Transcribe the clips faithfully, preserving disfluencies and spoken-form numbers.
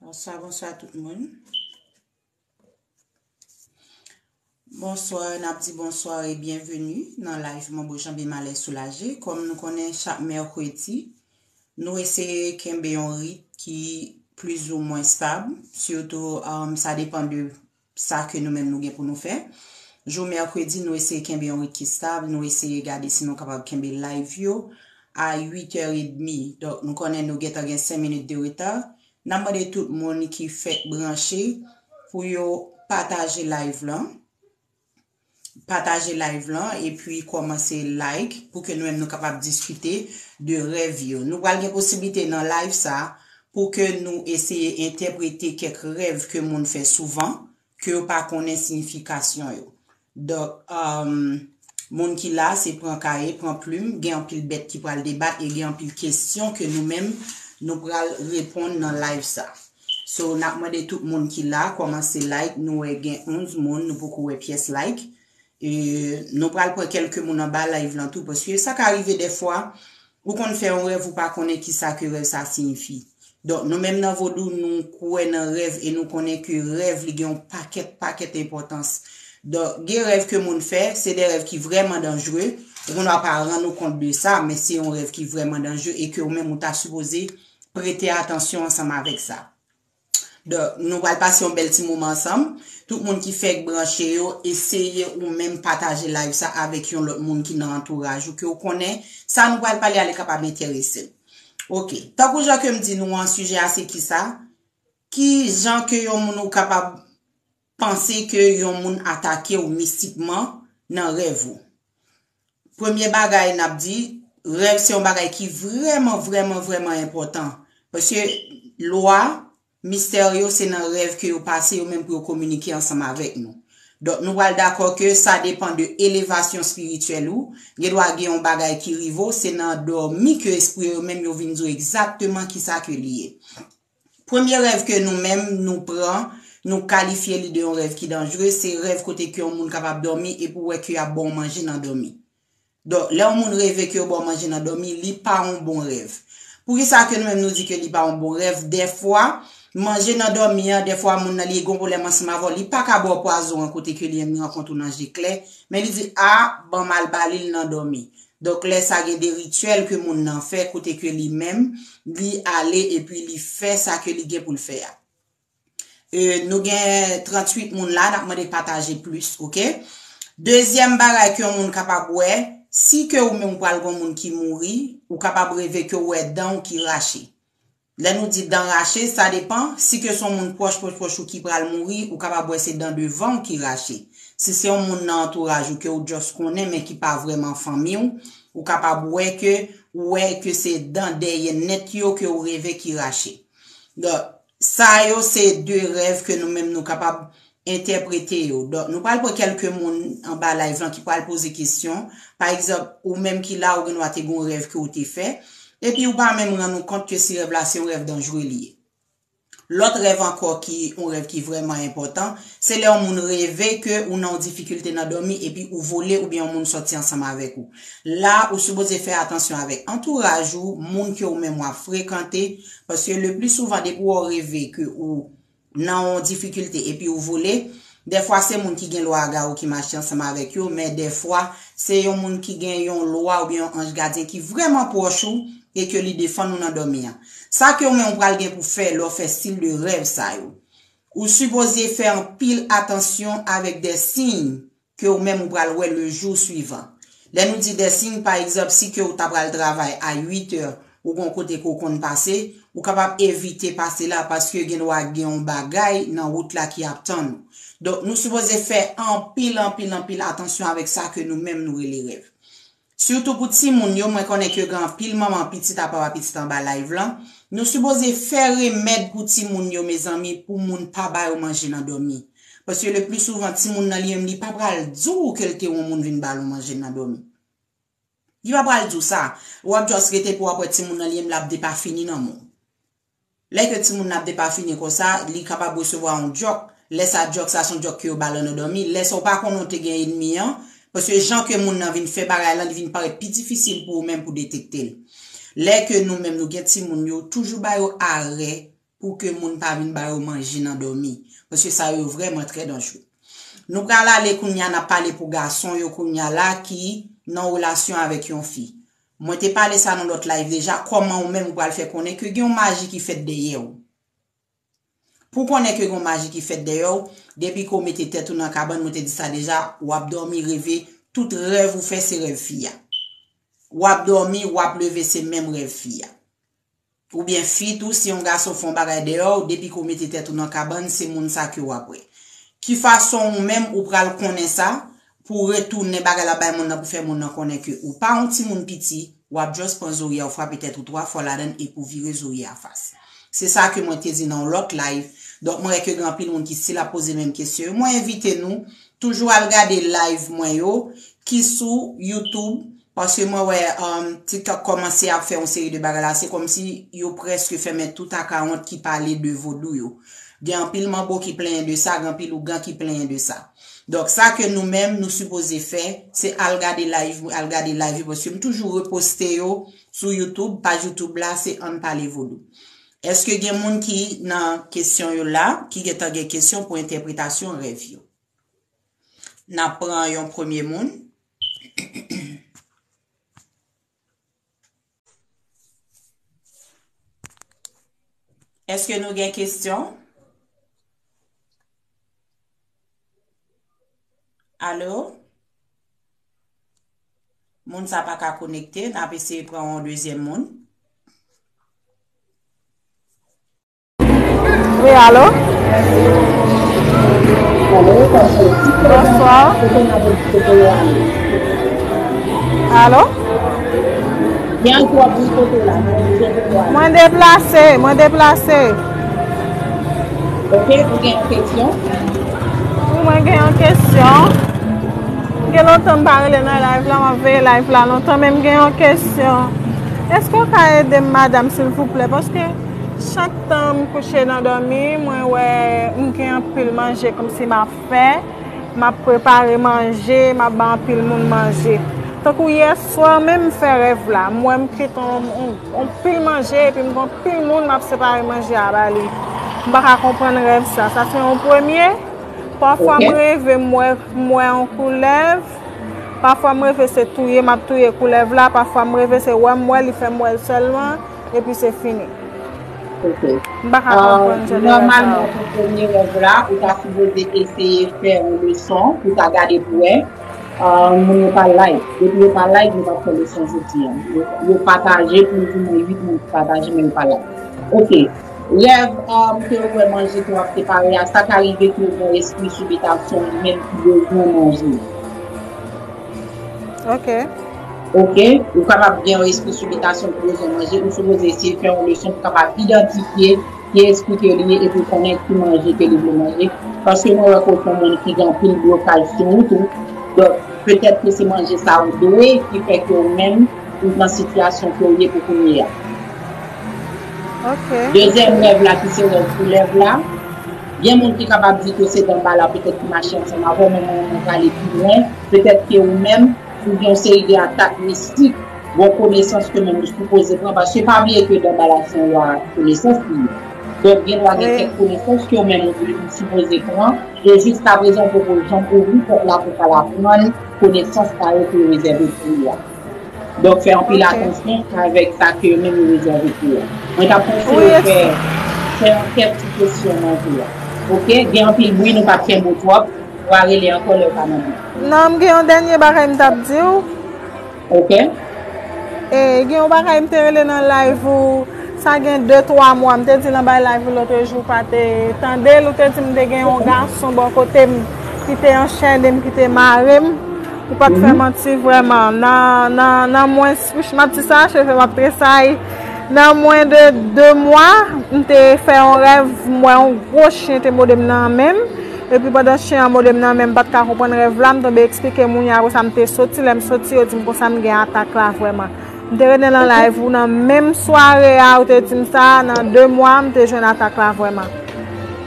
Bonswa, bonswa tout moun. Bonswa, n ap di bonswa e byenveni nan live Manbo Janbe Malè Soulaje. Kòm nou konnen, chak mèkredi, nou eseye kenbe yon rit ki plizoumwen stab, sitou, um, sa depann de sa ke nou menm nou gen pou nou fè. Jou mèkredi, nou eseye kenbe yon rit ki stab, nou eseye gade si nou kapab kenbe live yo a uit è edmi. Donk, nou konnen nou gentan gen senk minit de reta. N ap mande tout moun ki fèk branche pou yo pataje live lan. Pataje live lan, epi kòmanse like pou ke nou menm nou kapab diskite de rèv yo. Nou pral gen posiblite nan live sa pou ke nou eseye entèprete kèk rèv ke moun fè souvan, ke yo pa konnen siyifikasyon yo. Donk, um, moun ki la, se pran kaye, pran plim, gen anpil bèt ki pral debat e gen anpil kesyon ke nou menm nou pral reponn nan live sa. So, n ap mande tout moun ki la, kòmanse like, nou wè gen onz moun, nou poko wè pyès like. E nou pral pran kèlke moun anba live lan tou, paske sa ka rive dèfwa, ou konn fè yon rèv, ou pa konnen ki sa ke rèv sa siyifi. Donk, nou menm nan vodou, nou kwè nan rèv e nou konnen ke rèv, li gen yon pakèt, pakèt enpòtans. Donk, gen rèv ke moun fè, se de rèv ki vrèman danjere, ou konn pa rann ou kont de sa, men se yon rèv ki vrèman danjere e ke ou menm ou ta sipoze prete atansyon ansanm avèk sa. Donk, nou pral pase yon bèl ti moman ansanm. Tout moun ki fèk branche yo, eseye ou menm pataje live sa avèk yon lòt moun ki nan antouraj ou ke ou konnen. Sa nou pral pale a, li kapab enterese l. Ok. Tankou jan ke m di nou an, sijè a se kisa? Ki jan ke yon moun ou kapab panse ke yon moun atake w mistikman nan rèv ou? Premye bagay n ap di, rèv se yon bagay ki vrèman, vrèman, vrèman enpòtan. Paske lwa mistè yo se nan rèv ke yo pase yo menm pou yo kominike ansanm avèk nou. Donk, nou pral dakò ke sa depann de elevasyon espirityèl ou. Gen dwa gen yon bagay ki rive w, se nan dòmi ke espri yo menm yo vin di w egzakteman kisa ke li ye. Premye rèv ke nou menm nou pran, nou kalifye li de yon rèv ki danjere, se rèv kote ke yon moun kapab dòmi epi w wè ke y ap ba w manje nan dòmi. Donk, lè yon moun reve ke yo ba w manje nan dòmi, li pa yon bon rèv. Poukisa ke nou menm nou di ke li pa yon bon rèv? Dèfwa, manje nan dòmi an, dèfwa moun nan li gen yon pwoblèm ansanm avè w, li pa ka ba w pwazon an kote ke li menm li rankontre w nan je klè, men li di, a, ban m al ba li l nan dòmi. Donk, lè sa gen de rityèl ke moun nan fè, kote ke li menm, li ale epi li fè sa ke li gen pou l fè a. E, nou gen tranntuit moun la, n ap mande pataje plis, ok? Dezyèm bagay ke yon moun kapab wè, si ke ou menm ou pral gen yon moun ki mouri, ou kapab reve ke ou wè dan w ki rache. Lè nou di dan rache, sa depann. Si ke se yon moun pwòch, pwòch, pwòch ou ki pral mouri, ou kapab wè se dan devan w ki rache. Si se yon moun nan antouraj ou ke ou just konnen, men ki pa vrèman fanmi w, ou kapab wè ke, ou wè ke se dan dèyè nèt yo ke ou reve ki rache. Donk, sa yo se de rèv ke nou menm nou kapab entèprete yo. Donk, nou pral pran kèlke moun anba live lan ki pral poze kesyon. Pa egzanp, ou menm ki la, ou gen dwa te gen yon rèv ke ou te fè, epi ou pa menm rann ou kont ke si rèv la se yon rèv danjere li ye. Lòt rèv ankò ki yon rèv ki vrèman enpòtan, se lè yon moun reve ke ou nan yon difikilte nan dòmi epi ou vole oubyen yon moun sòti ansanm avèk ou. La, ou sipoze fè atansyon avèk antouraj ou, moun ke ou menm w ap frekante, paske le pli souvan depi w reve ke ou nan yon difikilte epi ou vole, dèfwa se moun ki gen lwa aga ou ki mache ansanm avèk yo, men dèfwa se yon moun ki gen yon lwa oubyen yon anj gadyen ki vrèman pwòch ou e ke li defann ou nan dòmi an. Sa ke ou menm ou pral gen pou fè lè w fè stil de rèv sa yo. Ou sipoze fè anpil atansyon avèk de siy ke ou menm ou pral wè le jou swivan. Lè nou di de siy, pa egzanp, si ke ou ta pral travay a uit è, ou gen yon kote ke ou konn pase, ou kapab evite pase la paske gen dwa gen yon bagay nan wout la ki ap tann ou. Donk, nou sipoze fè anpil, anpil, anpil atansyon avèk sa ke nou menm nou rele rèv. Sitou pou timoun yo, mwen konnen ke gen anpil manman pitit apa w a pitit anba live lan. Nou sipoze fè remèd pou timoun yo, mezanmi, pou moun pa ba yo manje nan dòmi. Paske le pli souvan, timoun nan li menm, li pa pral di w ke l te yon moun vin ba l yon manje nan dòmi. Li pa pral di w sa. W ap just rete pou w ap wè timoun nan li menm, l ap depafini nan men w. Lè ke timoun nan ap depafini konsa, li kapab resevwa yon djòk. Lè sa djòk sa se yon djòk ke yo ba l nan dòmi. Lè sa w pa konnen w te gen ènmi an, paske jan ke moun nan vin fè bagay lan, li vin parèt pi difisil pou ou menm pou detekte l. Lè ke nou menm nou gen timoun yo, toujou ba yo arè pou ke moun pa vin ba yo manje nan dòmi. Paske sa yo vrèman trè danjre. Nou pral ale kounye a, n ap pale pou gason yo kounye a la ki nan relasyon avèk yon fi. Mwen te pale sa nan lòt live deja, kòman ou menm ou pral fè konnen ke gen yon maji ki fèt dèyè w. Pou konnen ke gen yon maji ki fèt dèyè w, depi ke w mete tèt ou nan kabann, mwen te di sa deja, w ap dòmi, reve, tout rèv ou fè, se rèv fi a. W ap dòmi, w ap leve, se menm rèv fi a. Oubyen fi tou, si yon gason fè yon bagay dèyè w, depi ke w mete tèt ou nan kabann, se moun sa ke w ap wè. Ki fason ou menm ou pral konnen sa, pou w retounen bagay la bay moun nan, pou fè moun nan konnen ke ou pa yon timoun piti, w ap just pran zorye a, w frape tèt ou twa fwa ladann epi w vire zorye a fas. Se sa ke mwen te di nan yon lòt live. Donk, mwen wè ke gen anpil moun ki still ap poze menm kesyon yo. Mwen envite nou toujou al gade live mwen yo ki sou YouTube, paske mwen wè, um, TikTok kòmanse ap fè yon seri de bagay la. Se kòmsi yo prèske fèmen tout akawont ki pale de vodou yo. Gen anpil manbo ki plenyen de sa, gen anpil ougan ki plenyen de sa. Donk, sa ke nou menm, nou sipoze fè, se al gade live, al gade live yo, paske m toujou reposte yo sou YouTube, paj YouTube la, se Ann Pale Vodou. Èske gen moun ki nan kesyon yo la, ki gentan gen kesyon pou entèpretasyon rèv yo? N ap pran yon premye moun. Èske nou gen kesyon? Alo? Moun sa pa ka konekte, n ap eseye pran yon dezyèm moun. Wi, alo? Bonswa. Alo? Mwen deplase, mwen deplase. Ok, ou gen yon kesyon? Wi, mwen gen yon kesyon. Gen lontan m pa rele nan live la, m ap veye live la lontan, men m gen yon kesyon. Èske w ka ede m, madanm, silvouplè? Paske chak tan m kouche nan dòmi, mwen wè m gen anpil manje kòmsi m ap fè. M ap prepare manje, m ap ba anpil moun manje. Tankou yè swa menm, m fè rèv la. M wè m kite yon, yon, yon pil manje, epi m gen anpil moun, m ap separe manje a ba li. M pa ka konprann rèv sa. Sa se yon premye. Pafwa m reve, m wè, m wè yon koulèv. Pafwa m reve se touye, m ap touye koulèv la. Pafwa m reve se wè m wè, li fè m wè l sèlman, epi se fini. Ok. M pa ka konprann jan de rèv sa yo. Nòmalman, pou premye rèv la, ou ta sipoze eseye fè yon leson pou ta gade pou wè. Ah, moun yo pa like. Depi yo pa like, yo pa fè leson jodi a. Yo, yo pataje, plizoumwen uit moun ki pataje, men yo pa like. Ok. Rèv, um, ke ou wè manje ke w ap separe a, sa ka rive ke ou gen yon espri sibitasyon li menm ki bezwen manje. Ok. Ok. Ou kapab gen yon espri sibitasyon ki bezwen manje. Ou sipoze eseye fè yon leson pou kapab idantifye ki espri ke li ye epi konnen ki manje ke li vle manje. Paske mwen wè ke w se yon moun ki gen anpil blokaj sou ou tou. Donk, petèt ke se manje sa ou dwe ki fè ke ou menm ou nan sitiyasyon ke ou ye pou kounye a. Ok. Dezyèm rèv la ki se rèv koulèv la. Gen moun ki kapab di ke se Danbala petèt ki mache ansanm avè w, men mwen, mwen prale pi lwen. Petèt ke ou menm, ou gen yon seri de atak mistik, gon konesans ke menm ou sipoze pran, paske pa bliye ke Danbala se yon wa konesans li ye. Donk, gen dwa gen kèk konesans ke ou menm ou, ou sipoze pran, e jiskaprezan ou poko janm ouvri pòt la pou w al aprann konesans sa yo ke yo rezève pou ou a. Donk, fè anpil atansyon avèk sa ke yo menm yo rezève pou ou. Mwen ta konseye w fè, fè yon kèk ti kesyon nan vi a. Ok? Gen anpil bri, nou p ap kenbe w twòp. Ou a rele ankò lè w pa nan bri. Non, m gen yon dènye bagay m t ap di w. Ok. E, gen yon bagay m te rele nan live ou, sa gen de, twa mwa, m te di l anba live ou lòt jou, ou pa te tande l, ou te di m te gen yon gason bò kote m ki te anchène m, ki te mare m. Ou pa t fè manti vrèman. Nan, nan, nan mwens, wouch, m ap di sa, cheve m ap tresayi. Nan mwens de de mwa, m te fè yon rèv, m wè yon gwo chen te mòde m nan men m. Epi pandan chen an mòde m nan men m, m pa t ka konprann rèv la, m tonbe eksplike moun yo, apre sa m te soti, lè m soti, yo di m konsa m gen atak la vrèman. M te rete nan live ou nan menm sware a, ou te di m sa, nan de mwa, m te jwenn atak la vrèman.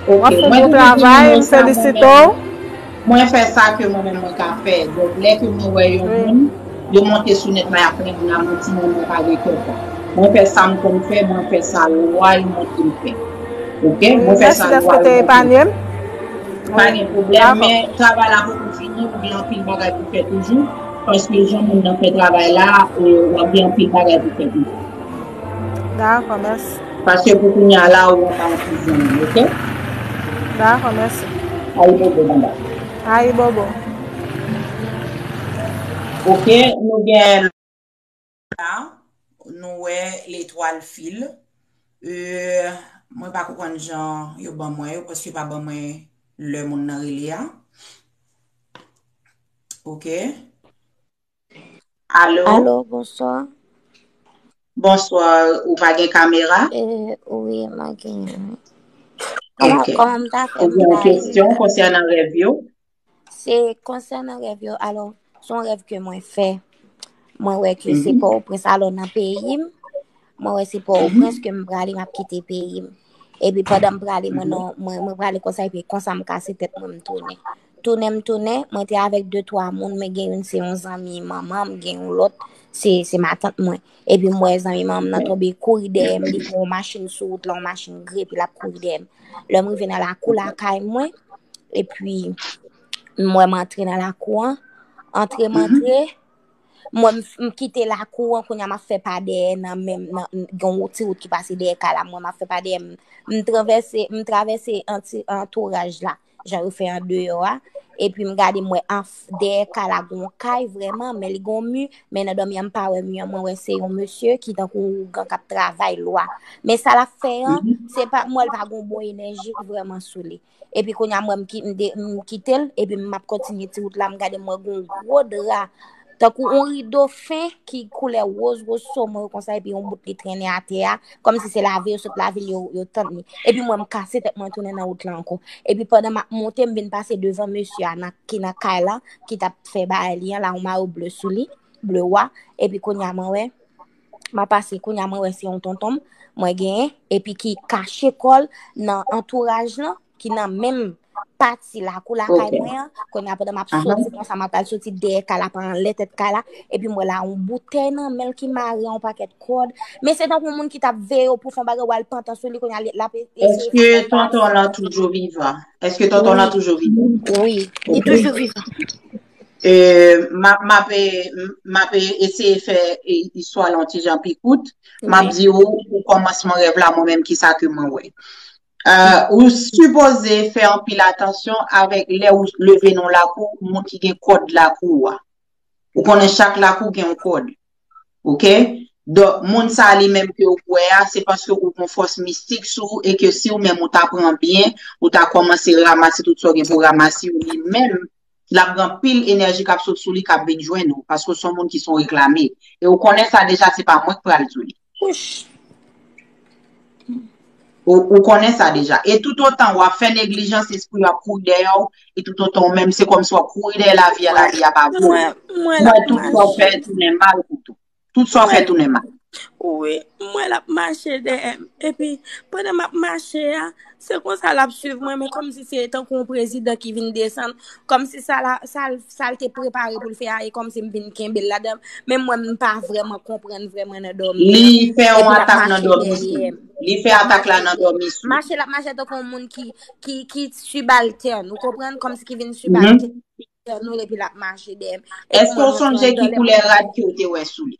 W ap fè yon bon travay, m felisite w. Mwen fè sa ke mwen menm mwen ka fè. Donk, lè ke mwen wè yon moun, yo monte sou nèt la, y ap plenn la, mwen di mwen, mwen pa gen kè sa. Mwen fè sa m konn fè, mwen fè sa lwa yo montre m fè. Ok, mwen fè sa nou al. Mèsi dèske te epanye m. Pa gen pwoblèm, men travay la poko fini, ou gen anpil bagay pou fè toujou. Paske jan moun nan fè travay la, w ap gen anpil bagay pou fè toujou. Dakò, mèsi. Paske pou kounye a la, ou anba yon ti zanmi, ok? Dakò, mèsi. Ayibobo, banda. Ayibobo. Ok, nou gen la, nou wè letwal fil. Euh, mwen pa konprann jan yo ban mwen yo, paske yo pa ban mwen lè moun nan rele a. Ok. Alo? Alo, bonswa. Bonswa, ou pa gen kamera? Eh, wi, mwen genyen. Ok. Kòman, kòman m ta fè? Ou gen yon kesyon konsènan rèv yo? Se konsènan rèv yo, alò, se yon rèv ke mwen fè. Mwen wè ke se Pòtoprens, alò, nan peyi m, mwen wè se Pòtoprens ke m prale, m ap kite peyi m. Epi pandan m prale, mwen nan, mwen, mwen prale konsa, epi konsa m kase tèt mwen, m tounen. Tounen, m tounen, mwen te avèk de, twa moun, men gen youn se yon zanmi manman m, gen yon lòt, se, se matant mwen. Epi m wè zanmi manman m nan tonbe kouri dèyè m, li gen yon machin sou wout la, yon machin gre, epi l ap kouri dèyè m. Lè m rive nan lakou lakay mwen, epi m wè m antre nan lakou an, antre m antre, mwen m, m kite lakou an, kounye a m ap fè pa dèyè nan menm, nan, gen yon ti wout ki pase dèyè kay la, mwen m ap fè pa dèyè, m, m travèse, m travèse anti, antouraj la, jan yo fè andeyò a, epi m gade m wè an f-, dèyè kay la gen yon kay vrèman, men li gen yon mi, men nan dòmi an m pa wè mi an, mwen wè se yon mesye ki tankou ougan k ap travay lwa. Men sa l ap fè an, se pa, m wè l pa gen yon bon enèji vrèman sou li. Epi kounye a mwen m ki-, m de-, m kite l, epi m ap kontinye ti wout la, m gade m wè gen yon gwo dra, tankou yon rido fen ki koulè woz, woz somon konsa, epi yon bout li trennen atè a, kòmsi se lave yo sot lave l, yo, yo tann li. Epi mwen m kase tèt mwen tounen nan wout la ankò. Epi pandan m ap monte, m vin pase devan mesye a nan, ki nan kay la, ki t ap fè bagay li an, la yon mayo ble sou li, ble wa, epi kounye a mwen wè, m ap pase, kounye a mwen wè se yon tonton m, mwen genyen, epi ki kache kò l nan antouraj lan, ki nan menm pati lakou lakay mwen an, kounye a pandan m ap soti konsa, m ap al soti dèyè kay la, pa anlè tèt kay la, epi m wè la yon boutèy nan men l ki mare yon pakèt kòd, men se tankou yon moun ki t ap veye w pou fè yon bagay, w al pantan sou li, kounye a l ap eseye fè kòd la. Èske tonton lan toujou vivan? Èske tonton lan toujou vivan? Wi, li toujou vivan. E, m ap, m ap, e, m ap, e, eseye fè, e, istwa la yon ti jan pi kout. M ap di w, pou kòmansman rèv la, mwen menm, kisa ke mwen wè. E, ou sipoze fè anpil atansyon avèk lè ou leve nan lakou, moun ki gen kòd lakou a. Ou konnen chak lakou gen yon kòd. Ok? Donk, moun sa li menm ke ou wè a, se paske ou gen fòs mistik sou ou e ke si ou menm ou ta pran byen, ou ta kòmanse ranmase tout sa w gen pou ranmase yo, li menm, l ap gen anpil enèji k ap sot sou li, k ap vin jwenn ou, paske w se yon moun ki se yon reklame. E ou konnen sa deja, se pa mwen k pral di w li. Ou, ou konnen sa deja. E toutotan w ap fè neglijans, espri yo ap kouri dèyè w, e toutotan ou menm, se kòmsi w ap kouri dèyè lavi a, lavi a pa vle w. Ou wè tout sa w fè tounen mal pou tou. Tout sa w fè tounen mal. Wi, m wè l ap mache dèyè m. Epi, pandan m ap mache a, se konsa l ap swiv mwen, men kòmsi se tankou yon prezidan ki vin desann, kòmsi sa la, sa l, sa l te prepare pou l fè a, e kòmsi m vin kenbe l ladan, men mwen, m pa vrèman konprann vrèman nan dòmi an. Li fè yon atak nan dòmi sou. Li fè atak la nan dòmi sou. Mache, l ap mache tankou yon moun ki, ki, ki sibaltèn, ou konprann? Kòmsi ki vin sibaltèn. Epi l ap mache dèyè m. Èske w sonje ki koulè rad ke w te wè sou li?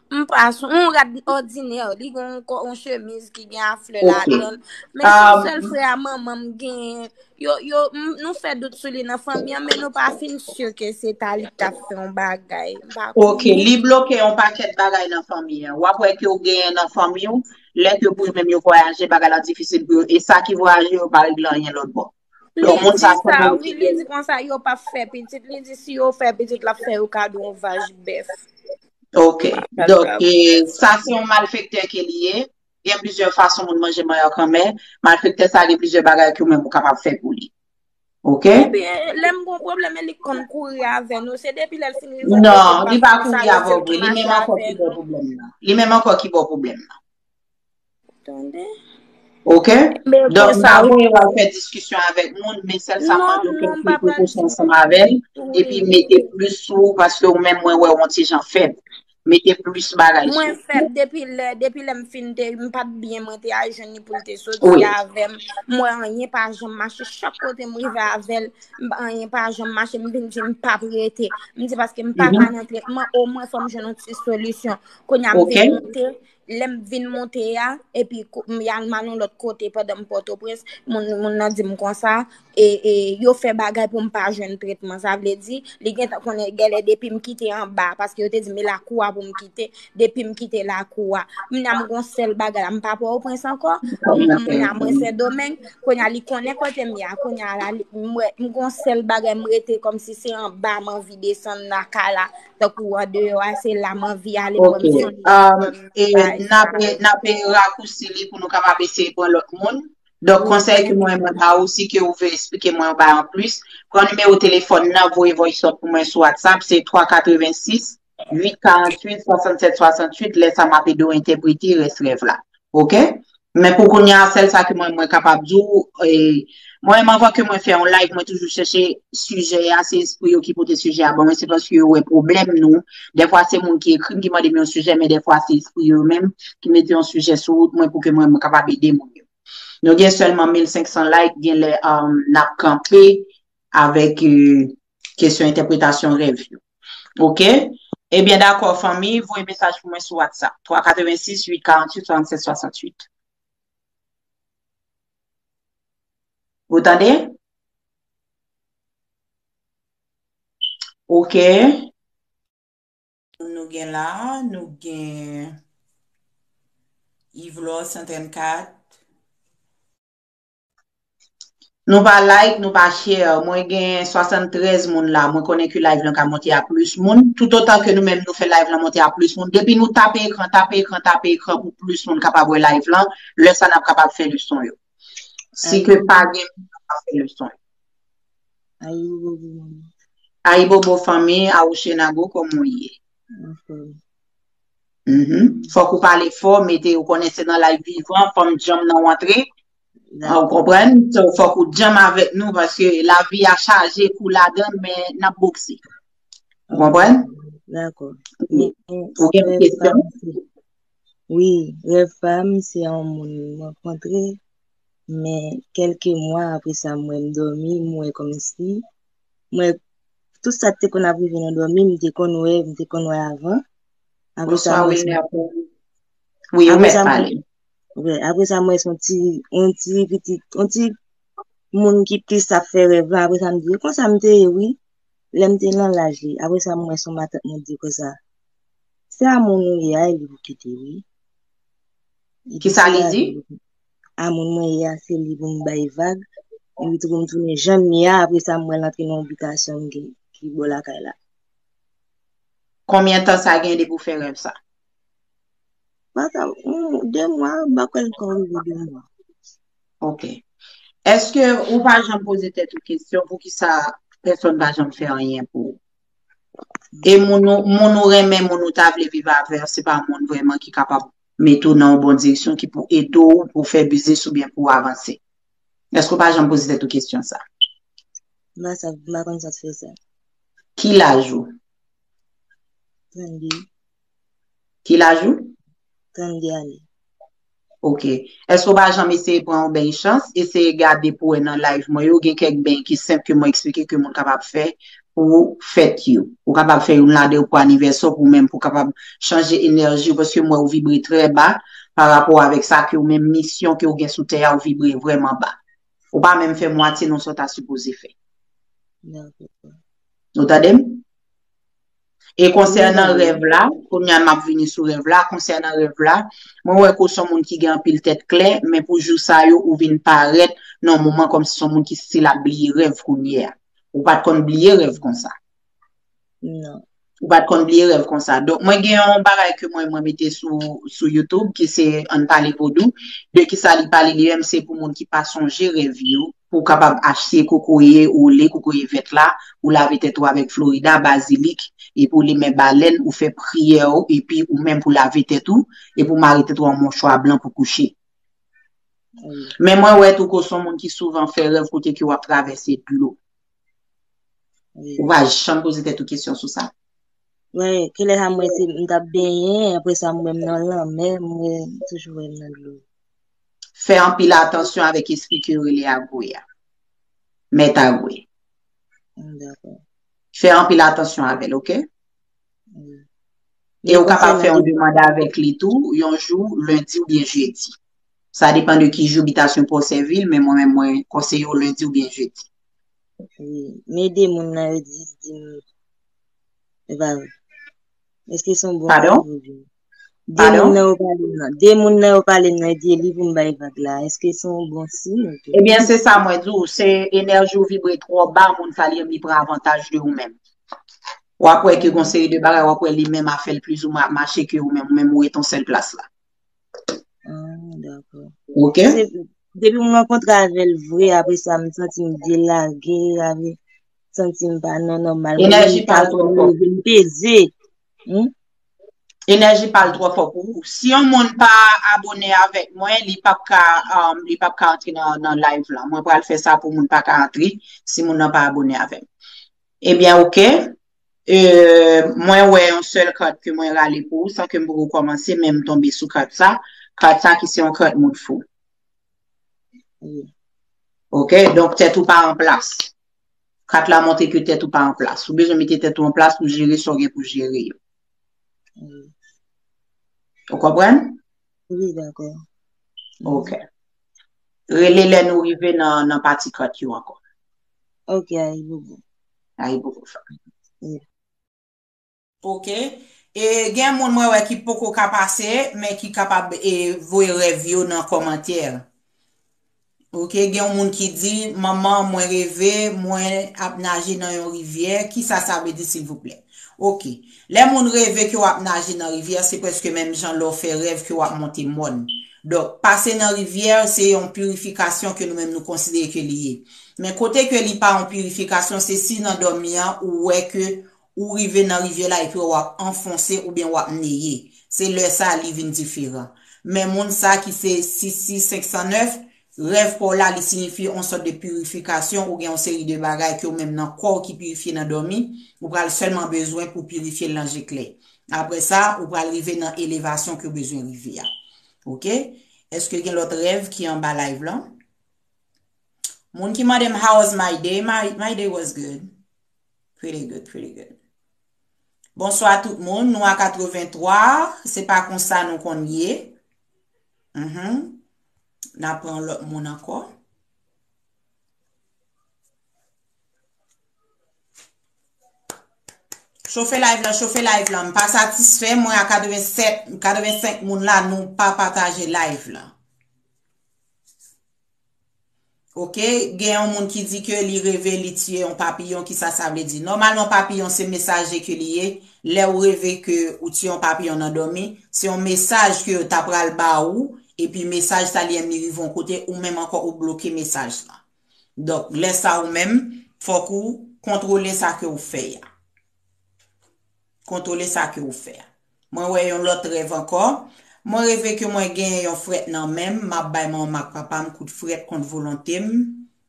M pa son-, yon rad òdinè, li gen yon kò-, yon chemiz ki gen a flè ladan l. Men se yon sèl frè a manman m genyen. Yo, yo, m, nou fè dout sou li nan fanmi an, men nou pa fin si ke se ta li k t ap fè yon bagay. M pa konnen. Ok, li bloke yon pakèt bagay nan fanmi an. W ap wè ke w genyen nan fanmi w, lè ke pou yo menm yo vwayaje, bagay la difisil pou yo. E sa ki vwayaje yo pa regle anyen lòt bò. Donk, moun sa se yon moun ki gen. Li di sa, wi, li di konsa, yo p ap fè pitit. Li di si yo fè pitit, l ap fè yo kado yon vaj bèf. Ok. Donk, e, sa se yon malfektè ke li ye. Gen plizyè fason moun manje manyak anmè. Malfektè sa gen plizyè bagay ke ou menm ou kapab fè pou li. Ok? Ebyen, lè m gon pwoblèm, e li k konn kouri avè nou. Se depi lè l fin rive kote m, non, li pa kouri avè w vre. Li menm ankò ki ba w pwoblèm nan. Li menm ankò ki ba w pwoblèm nan. Tande. Ok? Donk, m pa voye w al fè diskisyon avèk moun, men sèl sa m mande w ke w pran prekosyon ansanm avè l, epi mete plis sou ou, paske ou menm, mwen wè w yon ti jan fèb. mete plis bagay sou. Mwen fèb depi lè, depi lè m fin te, m pa t byen, mwen te al jwenn li pou l te soti avè m. M wè anyen pa janm mache. Chak kote m rive avè l, anyen pa janm mache. M vin di m p ap rete. M di paske m pa ka nan tretman, omwen fò m jwenn yon ti solisyon. Kounye a m vin monte, lè m vin monte a, epi m al mal yon lòt kote pandan m Pòtoprens, moun, moun nan di m konsa, e, e yo fè bagay pou m pa jwenn tretman. Sa vle di, li gentan konnen genlè depi m kite anba, paske yo te di m e lakou a pou m kite, depi m kite lakou a. Kounye a m gon sèl bagay la, m pa Pòtoprens ankò, kounye a mwen Sendomeng, kounye a li konnen kote m ye a, kounye a la, m wè, m gon sèl bagay, m rete kòmsi se anba m anvi desann lakay la, tankou andeyò a, se la m anvi ale, mwen m sonje. E n ap, n ap rakousi li pou nou kapab eseye pran lòt moun. Donk, konsèy ke mwen, mwen ba ou, si ke ou vle eksplike mwen yon bagay anplis, pran nimewo telefòn nan, voye voice note pou mwen sou WhatsApp, se twa katrevensis, uit karanntuit, swasannsèt swasantuit, lè sa m ap ede w entèprete rès rèv la. Oke? Men pou kounye a, sèl sa ke mwen, mwen kapab di w, e, mwen menm anvan ke mwen fè yon live, mwen toujou chèche sijè a, se espri yo ki pote sijè a ban mwen, se paske yo wè pwoblèm nou. Dèfwa se moun ki ekri m, ki mande m yon sijè, men dèfwa se espri yo menm ki mete yon sijè sou wout mwen pou ke mwen, mwen kapab ede moun yo. Nou gen sèlman mil senk san like, genlè n ap kanpe avèk kesyon entèpretasyon rèv yo. Oke? Ebyen, dakò, fanmi, voye mesaj pou mwen sou WhatsApp, twa katrevensis, uit karanntuit, swasannsèt swasantuit. Ou tande? Oke. Nou gen la, nou gen Yvlor san trannkat. Nou pa like, nou pa share. Mwen gen swasanntrèz moun la. Mwen konnen ke live lan ka monte a plis moun. Toutotan ke nou menm nou fè live lan monte a plis moun. Depi nou tape ekran, tape ekran, tape ekran pou plis moun kapab wè live lan, lè sa n ap kapab fè leson yo. Si ke pa gen moun k ap fè leson yo. Ayibobo, manman. Ayibobo fanmi, Awochenago, kòman w ye? Anfòm. Mhm. Fòk ou pale fò, mete, ou konnen se nan live vivan, fanm djanm nan w antre. Ou konprann? So, fòk ou djanm avèk nou, paske lavi a chaje kou ladann, men n ap bokse. Ou konprann? Dakò. Ou gen kesyon? Wi, rèv pa m, se yon moun m rankontre, men kèlke mwa apre sa, m wè m dòmi, m wè kòmsi, m wè tout sa k te konn ap rive nan dòmi, m te konn wè, m te konn wè avan. Apre sa, m wè se, wi, ou mèt pale. Wi, apre sa, m wè se yon ti, yon ti pitit, yon ti moun ki plis ap fè rèv la. Apre sa, m di, e konsa m te ye, wi. Lè m te nan laj li. Apre sa, m wè se yon matant mwen di konsa. Se a moun ou ye a, e li pou kite, wi. Kisa li di? A moun mwen ye a, se li pou m bay vag. Epi tou pou m tounen jan m ye a, apre sa, m wè l antre nan yon bitasyon m ki, ki bò lakay la. Konbyen tan sa gen depi w fè rèv sa? Ba sa, yon, de mwa, m pa kwè l ka rive de mwa. Ok. Èske ou pa janm poze tèt ou kesyon poukisa pèsonn pa janm fè anyen pou ou? E moun ou, moun ou renmen, moun ou ta vle viv avè, se pa moun vrèman ki kapab mete w nan yon bon direksyon, ki pou ede w, pou fè biznis oubyen pou w avanse. Èske ou pa janm poze tèt ou kesyon sa? M pa sa, m pa konn sa k fè sa. Ki laj ou? Trannde. Ki laj ou? Trannde ane. Ok. Èske ou pa janm eseye pran yon beny chans, eseye gade pou wè nan live mwen yo, gen kèk beny ki senp ke mwen eksplike ke moun kapab fè pou fèt yo. Ou kapab fè youn ladan yo pou anivèsè w, pou menm pou kapab chanje enèji w, paske m wè ou vibre trè ba pa rapò avèk sa ke ou menm misyon ke ou gen sou tè a, ou vibre vrèman ba. Ou pa menm fè mwatye nan sa w ta sipoze fè. Dakò. Ou tande m? E konsènan rèv la, kounye a m ap vini sou rèv la, konsènan rèv la, mwen wè ke w se yon moun ki gen anpil tèt klè, men pou jou sa yo, ou vin parèt nan yon moman kòmsi se yon moun ki still ap bliye rèv kounye a. Ou pa t konn bliye rèv konsa. Non. Ou pa t konn bliye rèv konsa. Donk, mwen gen yon bagay ke mwen, mwen mete sou, sou YouTube, ki se Ann Pale Vodou. De kisa li pale li menm, se pou moun ki pa sonje rèv yo, pou w kapab achte kokoye ou le kokoye vèt la, ou lave tèt ou avèk Florida, bazilik, epi w limen balèn, ou fè priyè w, epi ou menm pou lave tèt ou, epi w mare tèt ou an mouchwa blan pou kouche. Wi. Men mwen wè tou ke w se yon moun ki souvan fè rèv kote ke w ap travèse dlo. Wi. Ou pa janm poze tèt ou kesyon sou sa? Wè, kilè sa m wè se m t ap benyen, apre sa m wè m nan lanmè, m wè m toujou wè m nan dlo. Fè anpil atansyon avèk espri ke yo rele Agwe a. Mèt Agwe. Dakò. Fè anpil atansyon avè l, oke? E ou kapab fè yon demann avèk li tou, yon jou, lendi oubyen jedi. Sa depann de ki jou bitasyon pa w sèvi l, men mwen menm mwen konseye w lendi oubyen jedi. Wi. Men de moun nan yo di, di m, e pa vre. Èske se yon bon Padon? Rèv ou byen? De moun nan yo pale m nan. De moun nan yo pale m nan di li pou m bay vag la. Èske se yon bon siy? Ebyen, se sa mwen di w, se enèji w vibre twò ba, moun sa li menm li pran avantaj de ou menm. W ap wè ke gon seri de bagay, w ap wè li menm a fè l plizoumwen ap mache ke ou menm, ou menm ou ret yon sèl plas la. Ah, dakò. Oke? Depi m rankontre avè l vre, apre sa, m santi m delage, avè, santi m pa nan nòmal. Enèji pa l twò fò. M peze. Hmm? Enèji pa l twò fò pou ou. Si yon moun pa abone avèk mwen, li p ap ka, um, li p ap ka antre nan, nan live la. Mwen pral fè sa pou moun pa ka antre, si moun nan pa abone avè m. Ebyen, oke. E, mwen wè yon sèl kat ke mwen rale pou ou, san ke m poko kòmanse, men m tonbe sou kat sa. Kat sa ki se yon kat moun fou. Wi. Oke, donk tèt ou pa an plas. Kat la montre ke tèt ou pa an plas. Ou bezwen mete tèt ou an plas pou jere sa w gen pou jere yo. Wi. Ou konprann? Wi, dakò. Oke. Rele lè nou rive nan, nan pati kat yo ankò. Oke, ayibobo. Ayibobo, fanmi. Wi. Oke. E gen moun mwen wè ki poko ka pase, men ki kapab e, voye rèv yo nan kòmantè. Oke, gen yon moun ki di, manman, mwen reve, mwen ap naje nan yon rivyè. Kisa sa vle di, silvouplè? Oke. Lè moun reve ke w ap naje nan rivyè, se prèske menm jan lè w fè rèv ke w ap monte mòn. Donk, pase nan rivyè, se yon pirifikasyon ke nou menm nou konsidere ke li ye. Men kote ke li pa yon pirifikasyon, se si nan dòmi an, ou wè ke ou rive nan rivyè la epi w ap anfonse oubyen w ap neye. Se lè sa a li vin diferan. Men moun sa ki se sis sis senk san nèf, rèv pa w la, li siyifi yon sòt de pirifikasyon, ou gen yon seri de bagay ke w menm nan kò w ki pirifye nan dòmi, ou pral sèlman bezwen pou pirifye l nan je klè. Apre sa, ou pral rive nan elevasyon ke w bezwen rive a. Oke? Èske gen lòt rèv ki anba live lan? Moun ki mande m, how was my day? My, my day was good. Pretty good, pretty good. Bonswa tout moun, nou a katrevenntwa, se pa konsa nou konn ye. Mhm. N a pran lòt moun ankò. Chofe live lan, chofe live lan. M pa satisfè, mwen a katrevennsèt, katrevensenk moun la, nou pa pataje live lan. Oke, gen yon moun ki di ke li reve li tiye yon papiyon, kisa sa vle di? Nòmalman, papiyon se mesaje ke li ye. Lè ou reve ke ou tiye yon papiyon nan dòmi, se yon mesaj ke yo ta pral ba ou, epi mesaj sa li menm li rive yon kote, ou menm ankò ou bloke mesaj lan. Donk, lè sa ou menm, fòk ou kontwole sa ke ou fè a. Kontwole sa ke ou fè a. Mwen wè yon lòt rèv ankò. Mwen reve ke mwen genyen yon frèt nan men m, m ap bay manman m ak papa m kout frèt kont volonte m,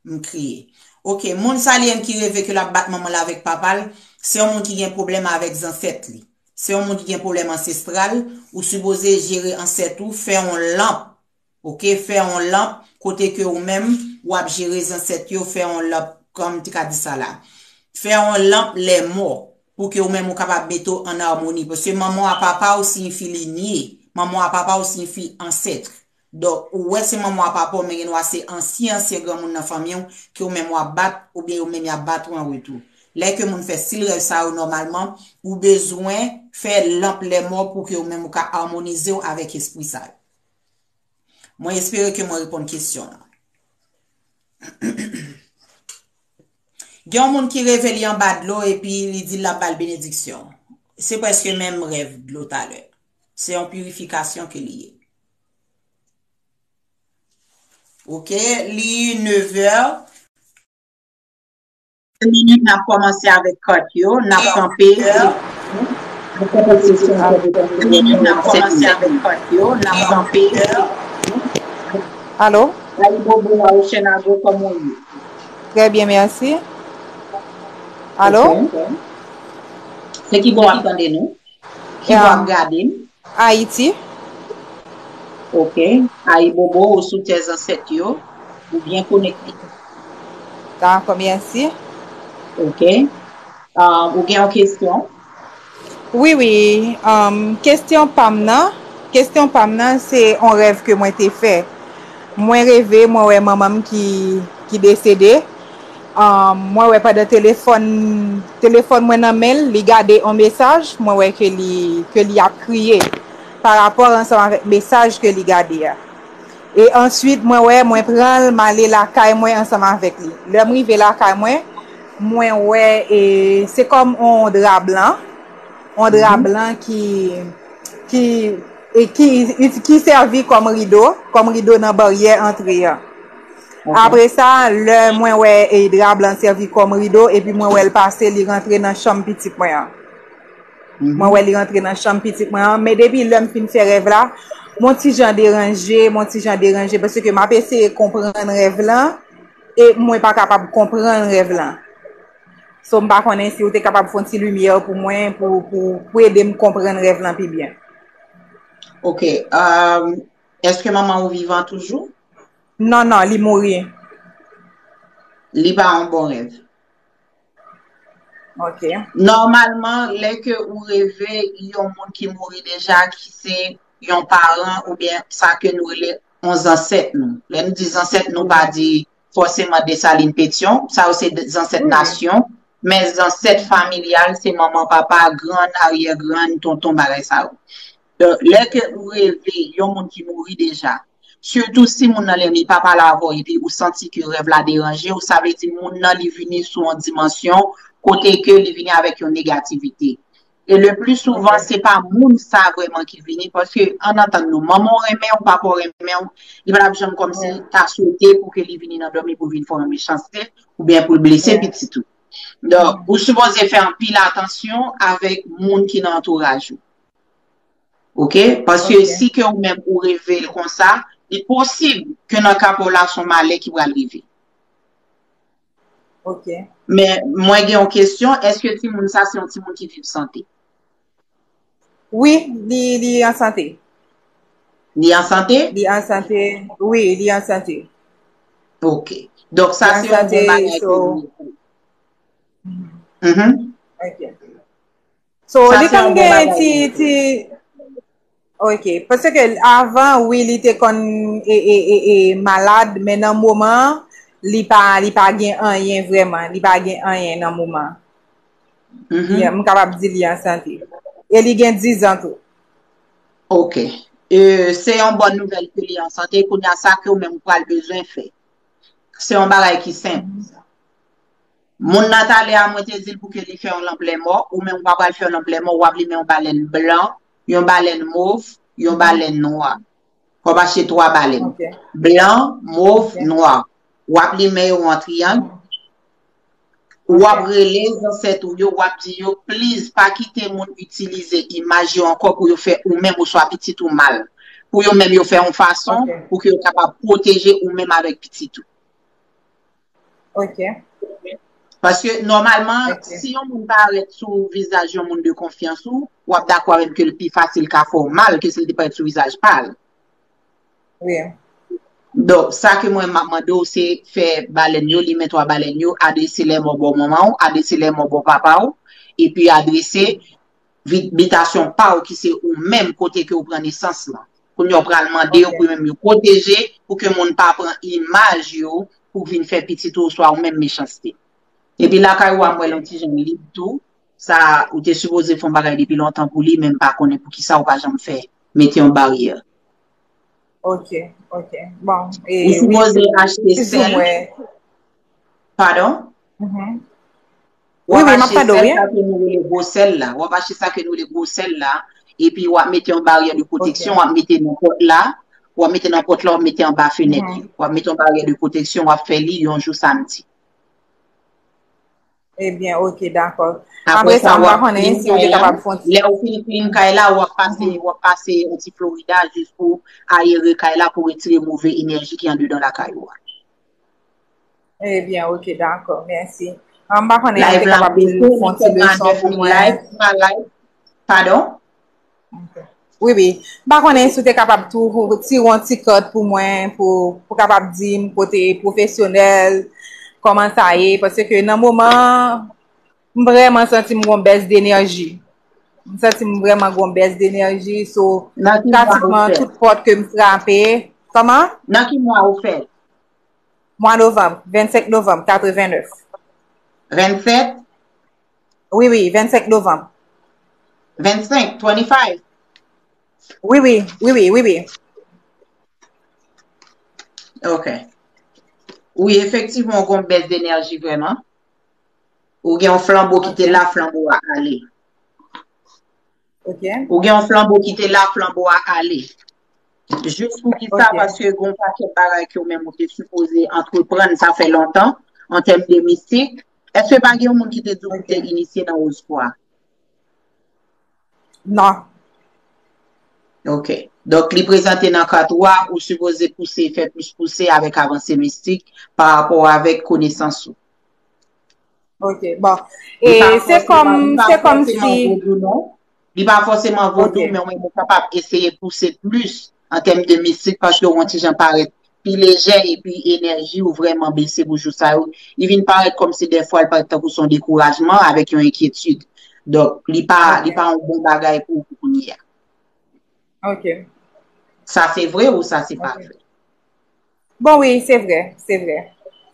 m kriye. Oke, moun sa li menm ki reve ke l ap bat manman l avèk papa l, se yon moun ki gen pwoblèm avèk zansèt li. Se yon moun ki gen pwoblèm ansestral, ou sipoze jere ansèt ou, fè yon lanp. Oke, fè yon lanp kote ke ou menm w ap jere zansèt yo, fè yon lanp, kòman m te ka di sa la? Fè yon lanp lèmò pou ke ou menm ou kapab mete w an amoni. Paske manman w a papa w siyifi linye, manman w a papa w siyifi ansèt. Donk, ou wè se manman w a papa w, men gen dwa se ansyen, ansyen granmoun nan fanmi w ke ou menm w ap bat, oubyen yo menm y ap bat ou an retou. Lè ke moun fè stil rèv sa yo, nòmalman, ou bezwen fè lanp lèmò pou ke ou menm ou ka amonize w avèk espri sa yo. Mwen espere ke mwen reponn kesyon an. Gen yon moun ki reve li anba dlo epi li di l ap ba l benediksyon. Se prèske menm rèv dlo talè. Se yon pirifikasyon ke li ye. Oke, li nevè. Minit, n ap kòmanse avèk kat yo, n ap kanpe. Minit, n ap kòmanse avèk kat yo, n ap kanpe. Alo? Ayibobo, Awochènago, kòman w ye? Très bien, merci. Alo? Ok. Se ki bò w ap tande nou? Ki bò w ap gade n? Ayiti. Ok. Ayibobo, ou sou tè zansèt yo. Ou byen konekte. Dakò, mèsi. Ok. Ah, ou gen yon kesyon? Wi, wi. Um, kesyon pa m nan, kesyon pa m nan, se yon rèv ke mwen te fè. Mwen reve, mwen wè manman m ki, ki desede. Um, mwen wè pandan telefòn, telefòn mwen nan men l, li gade yon mesaj, mwen wè ke li, ke li ap kriye pa rapò ansanm avèk mesaj ke li gade a. E answit, mwen wè, mwen pran l, m ale lakay mwen ansanm avèk li. Lè m rive lakay mwen, mwen wè, e, se kòm yon dra blan, yon dra blan ki, ki, e ki, ki sèvi kòm rido, kòm rido nan baryè antre a. Ok. Apre sa, lè mwen wè, e, dra blan sèvi kòm rido, epi mwen wè l pase, li rantre nan chanm pitit mwen an. Mwen wè li rantre nan chanm pitit mwen an, men depi lè m fin fè rèv la, m on ti jan deranje, m on ti jan deranje, paske m ap eseye konprann rèv lan, e mwen pa kapab konprann rèv lan. So, m pa konnen si ou te kapab fè yon ti limyè pou mwen, pou, pou, pou ede m konprann rèv lan pi byen. Ok. Um, èske manman ou vivan toujou? Non, non, li mouri. Li pa yon bon rèv. Ok. Nòmalman, lè ke ou reve yon moun ki mouri deja, ki se yon paran oubyen sa ke nou rele yon zansèt nou. Lè nou di zansèt nou, pa di fòseman Desalin Petyon, sa yo se de- zansèt nasyon, men zansèt familyal, se manman, papa, grann, aryè grann, tonton, bagay sa yo. Donk, lè ke ou reve yon moun ki mouri deja, sitou si moun nan li menm li pa pale avè w epi ou santi ke rèv la deranje w, sa vle di moun nan li vini sou yon dimansyon kote ke li vini avèk yon negativite. E le pli souvan, se pa moun sa vrèman ki vini, paske ann antann nou, manman w renmen w, papa w renmen w, li pa t ap janm kòmsi ta swete pou ke li vini nan dòmi pou vin fè yon mechanste, oubyen pou l blese pitit ou. Donk, ou sipoze fè anpil atansyon avèk moun ki nan antouraj ou. Ok? Paske si ke ou menm ou reve l konsa, li posib ke nan ka pa w la, se yon malè ki pral rive. Ok. Men, mwen gen yon kesyon, èske timoun sa se yon timoun ki viv sante? Wi, li, li an sante. Li an sante? Li an sante, wi, li an sante. Ok. Donk, sa se yon bon bagay ke nou. Mhm. Ok. So, li konn gen ti, ti, ok. Paske avan, wi, li te konn e, e, e, e, malad, men nan moman an, li pa, li pa gen anyen vrèman. Li pa gen anyen nan moman an. Mhm. Yeah, m kapab di li an sante. E li gen diz an tou. Ok. E, se yon bòn nouvèl ke li an sante. Kounye a, sa ke ou menm ou pral bezwen fè, se yon bagay ki senp. Moun nan talè a, mwen te di l pou ke li fè yon lanp lèmò, ou menm ou pa pral fè yon lanp lèmò, w ap limen yon balèn blan, yon balèn mov, yon balèn nwa. W ap achte twa balèn. Ok. Blan, mov, nwa. W ap limen yo an triyang. W ap rele zansèt ou yo, w ap di yo, please, pa kite moun itilize imaj yo ankò pou yo fè ou menm oswa pitit ou mal. Pou yo menm yo fè yon fason pou ke yo kapab pwoteje ou menm avèk pitit ou. Ok. Paske nòmalman, si yon moun parèt sou vizaj yon moun de konfyans ou, w ap dakò avè m ke l pi fasil ka fè w mal ke si l te parèt sou vizaj pa l. Wi. Donk, sa ke mwen m ap mande w, se fè balèn yo, limen twa balèn yo, adrese lèmò bò manman w, adrese lèmò bò papa w, epi adrese vi- bitasyon pa w ki se ou menm kote ke w pran nesans lan. Kounye a w pral mande yo pou yo menm yo pwoteje, pou ke moun pa pran imaj yo pou vin fè pitit ou oswa ou menm mechanste. Epi lakay ou a m wè l yon ti jan lib tou, sa ou te sipoze fè yon bagay depi lontan pou li, men m pa konnen poukisa ou pa janm fè, mete yon baryè. Ok, ok. Bon, e, ou sipoze achte sèl. Padon? Mhm. W ap achte sèl sa ke nou rele gwo sèl la. W ap achte sa ke nou rele gwo sèl la. Epi w ap mete yon baryè de pwoteksyon, w ap mete nan pòt la. W ap mete nan pòt la, w ap mete anba fenèt yo. W ap mete yon baryè de pwoteksyon, w ap fè li yon jou samdi. Ebyen, ok, dakò. Apre sa, w ap klin kay la. Lè ou fin klin kay la, w ap pase, w ap pase yon ti Florida jis pou ayere kay la, pou retire move enèji ki andedan lakay ou a. Ebyen, ok, dakò, mèsi. Ah, m pa konnen si w te kapab tou fè yon ti leson pou mwen. Padon? Ok. Wi, wi. M pa konnen si w te kapab tou tire yon ti kòd pou mwen, pou, pou kapab di m kote pwofesyonèl, kòman sa ye, paske nan moman, m vrèman santi m gon bès denèji. M santi m vrèman gon bès denèji, so, pratikman tout pòt ke m frape. Kòman? Nan ki mwa ou fèt? Mwa novanm, vennsenk novanm, katrevennnèf. Vennsenk? Wi, wi, vennsenk novanm. Vennsenk, twenty-five? Wi, wi, wi, wi, wi, wi. Ok. Wi, efektivman, ou gon bès denèji vrèman. Ou gen yon flanbo ki te la, flanbo a ale. Ok. Ou gen yon flanbo ki te la, flanbo a ale. Jis pou ki sa, paske gen yon pakèt bagay ke ou menm ou te sipoze antreprann, sa fè lontan, an tèm de mistik. Èske pa gen yon moun ki te di w pou te inisye nan Wozkwa? Non. Ok. Donk, li prezante nan kat ou a, ou sipoze pouse, fè plis pouse avèk avanse mistik pa rapò avèk konesans ou. Ok, bon. E se kòm, se kòm si. Li pa fòseman vodou, men ou kapab eseye pouse plis an tèm de mistik, paske ou yon ti jan parèt pi lejè, epi enèji ou vrèman bese pou jou sa yo. Li vin parèt kòmsi dèfwa li parèt tankou se yon dekourajman avèk yon enkyetid. Donk, li pa, li pa yon bon bagay pou ou pou kounye a. Ok. Sa se vre ou sa se pa vre? Bon, wi, se vre, se vre,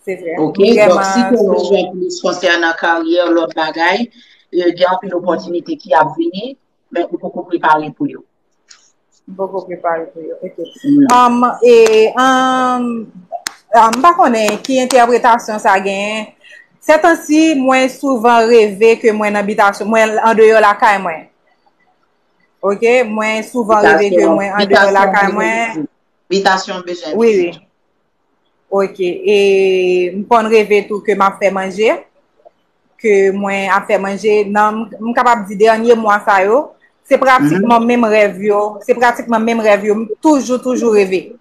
se vre. Ok, donk si ke ou bezwen plis konsènan karyè, lòt bagay, e, gen anpil opòtinite ki ap vini, men ou poko prepare pou yo. M poko prepare pou yo, ok. Um, e, um, um, m pa konnen ki entèpretasyon sa genyen. Sètansi, mwen souvan reve ke mwen nan bitasyon, mwen andeyò lakay mwen. Ok, mwen souvan reve ke mwen andeyò lakay mwen. Bitasyon bezwen. Wi, wi. Ok, e m konn reve tou ke m ap fè manje, ke mwen ap fè manje. Nan, m, m kapab di dènye mwa sa yo, se pratikman menm rèv yo, se pratikman menm rèv yo, m toujou, toujou reve.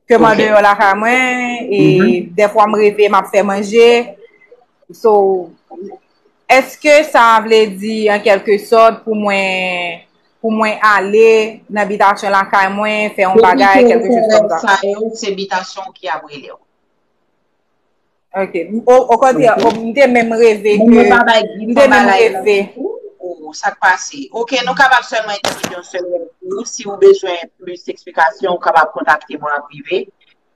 Ke m andeyò lakay mwen, e dèfwa m reve, m ap fè manje. So, èske sa vle di, an kèlke sòt, pou mwen, pou mwen ale nan bitasyon lakay mwen, fè yon bagay, kèlke choz kòm sa? Sa yo, se bitasyon ki ap rele w. Ok. O, okontrè, m te menm reve ke, m te menm reve. Sa k pase? Ok, nou kapab sèlman entèprete yon sèl rèv pou ou. Si ou bezwen plis eksplikasyon, ou kapab kontakte mwen an prive.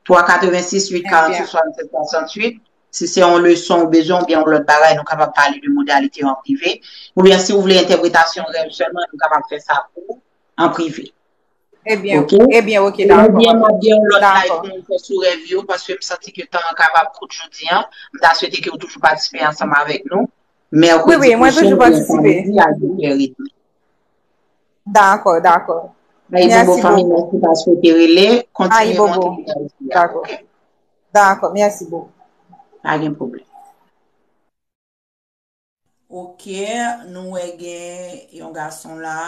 Twa katrevensis, uit karannsis, swasannsèt, swasantuit. Si se yon leson ou bezwen oubyen yon lòt bagay, nou kapab pale de modalite yo an prive. Oubyen si ou vle entèpretasyon rèv sèlman, nou kapab fè sa pou ou an prive. Ebyen, ok. Ebyen, ok, dakò. Oubyen m ap gen yon lòt live pou nou fè sou rèv yo, paske m santi ke tan an kapab kout jodi a. M ta swete ke ou toujou patisipe ansanm avèk nou. Mèkredi pwochen, oubyen samdi a, a sèt è edmi. Dakò, dakò. Ayibobo fanmi, mèsi paske w te rele. Kontinye monte bagay la, ok? Dakò, mèsi bokou. Pa gen pwoblèm. Ok, nou wè gen yon gason la.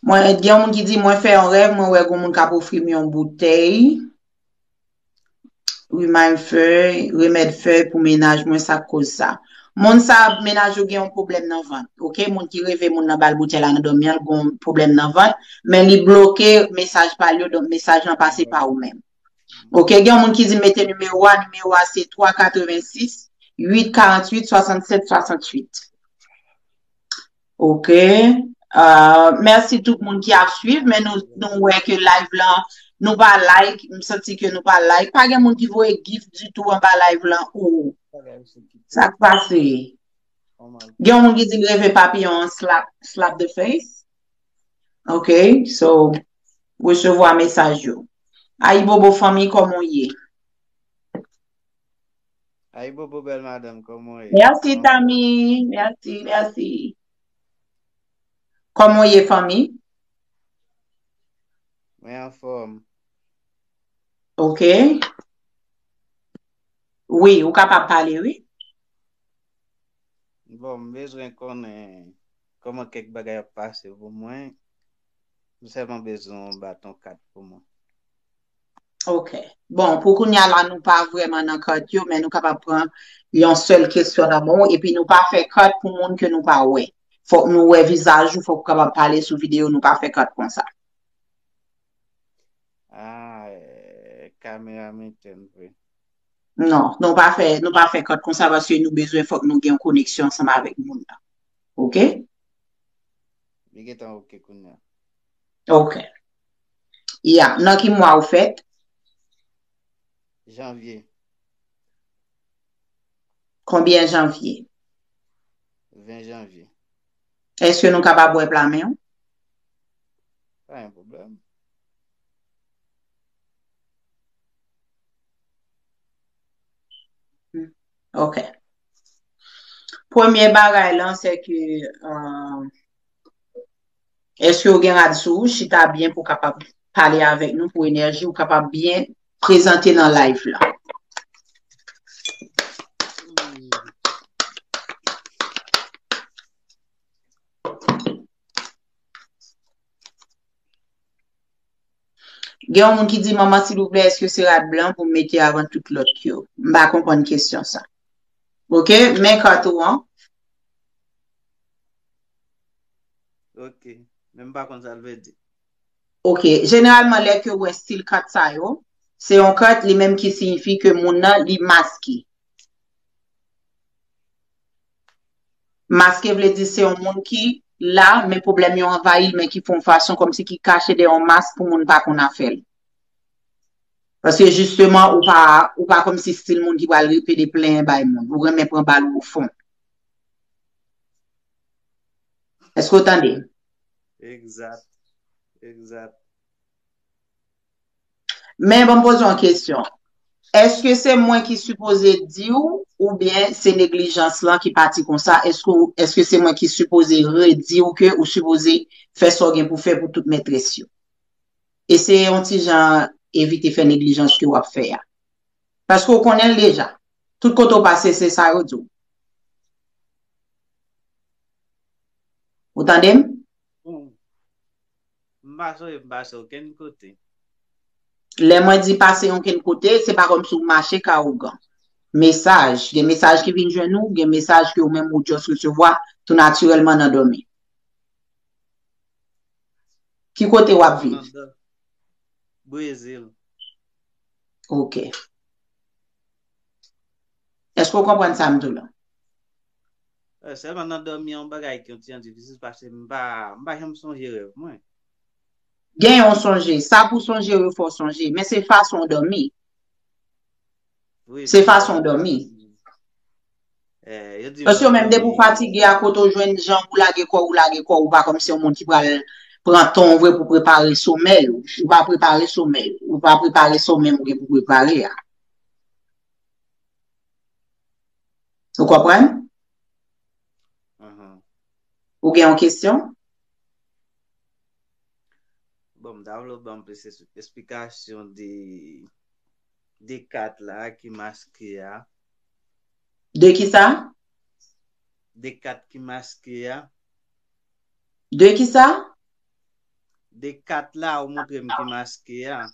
Mwen, gen yon moun ki di, mwen fè yon rèv, mwen wè gen yon moun k ap ofri m yon boutèy. Wi, may fèy, remèd fèy pou mennaj mwen, sa k koz sa. Moun sa, mennaj ou gen yon pwoblèm nan vant, ok? Moun ki reve moun nan ba l boutèy la nan dòmi an, l gen yon pwoblèm nan vant, men li bloke mesaj pa l yo, donk mesaj lan pase pa ou menm. Ok, gen yon moun ki di mete nimewo a, nimewo a se twa katrevensis, uit karanntuit, swasannsèt, swasantuit. Ok. Euh, mèsi tout moun ki ap swiv, men nou, nou wè ke live lan, nou pa like, m santi ke nou pa like. Pa gen moun ki voye gif ditou anba live lan, ou. Sa k pase? Gen yon moun ki di l reve papiyon an slap, slap the face. Ok, so, resevwa mesaj yo. Ayibobo fanmi, kòman w ye? Ayibobo bèl madanm, kòman w ye? Mèsi, Tami. Mèsi, mèsi. Kòman w ye, fanmi? Mwen anfòm. Ok. Wi, ou kapab pale, wi. Bon, m bezwen konnen kòman kèk bagay ap pase pou mwen. M sèlman bezwen yon baton kat pou mwen. Ok. Bon, pou kounye a la, nou pa vrèman nan kat yo, men nou kapab pran yon sèl kesyon nan men w, epi nou pa fè kat pou moun ke nou pa wè. Fòk nou wè vizaj ou, fòk ou kapab pale sou videyo, nou pa fè kat konsa. Ah, eh, kamera m etèn vre. Non, nou pa fè, nou pa fè kat konsa paske nou bezwen fòk nou gen yon koneksyon ansanm avèk moun nan. Ok? Li gentan ok kounye a. Ok. Ya, nan ki mwa ou fèt? Janvye, Konbyen janvye? ven janvye. Èske nou kapab wè pla men w? Pa gen pwoblèm. Ok. Premye bagay lan, se ke, euh, èske w gen rad sou ou? Chita byen pou w kapab pale avèk nou, pou enèji w kapab byen prezante nan live la. Gen yon moun ki di, manman, silvouplè, èske se rad blan pou m mete avan tout lòt yo? M pa konprann kesyon sa. Ok, men kat ou an. Ok, men m pa konn sa l vle di. Ok, jeneralman, lè ke w wè stil kat sa yo, se yon kat li menm ki siyifi ke moun nan li maske. Maske vle di se yon moun ki la, men pwoblèm yo anvayi l, men ki fè yon fason kòmsi ki kache dèyè yon mask pou moun pa konn afè l. Paske jisteman, ou pa, ou pa kòmsi stil moun ki pral pede plenyen bay moun. Ou renmen pran bal ou o fon. Èske w tande m? Egzat. Egzat. Men ban m poze w yon kesyon. Èske se mwen ki sipoze di w oubyen se neglijans lan ki pati konsa? Èske, èske se mwen ki sipoze redi w ke ou sipoze fè sa w gen pou fè pou tout mètres yo? Eseye yon ti jan evite fè neglijans ke w ap fè a. Paske w konnen l deja. Tout kote w pase, se sa yo di w. Ou tande m? Bon, m pa sonje m pase okenn kote. Lè mwen di pase okenn kote, se pa kòmsi w mache ka ougan. Mesaj, gen mesaj ki vin jwenn ou, gen mesaj ke ou menm ou just resevwa tou natirèlman nan dòmi. Ki kote w ap viv? Brezil. Ok. Èske w konprann sa m di w la? Sèlman nan dòmi an yon bagay ki yon ti jan difisil paske m pa, m pa janm sonje rèv mwen. Gen yon sonje, sa pou sonje yo fò sonje, men se fason w dòmi. Se fason w dòmi. Paske yo menm depi w fatige a kote w jwenn janm ou lage kò w, ou lage kò w, ou pa kòmsi yon moun ki pral pran tan w vre pou prepare somèy ou. Ou pa prepare somèy ou. Ou pa prepare somèy ou gen pou prepare a. Ou konprann? Ou gen yon kesyon? Bon, m ta vle w ban m plis esplikasyon de, de kat la ki maske a. De ki sa? De kat ki maske a. De ki sa? De kat la ou montre m ki maske a.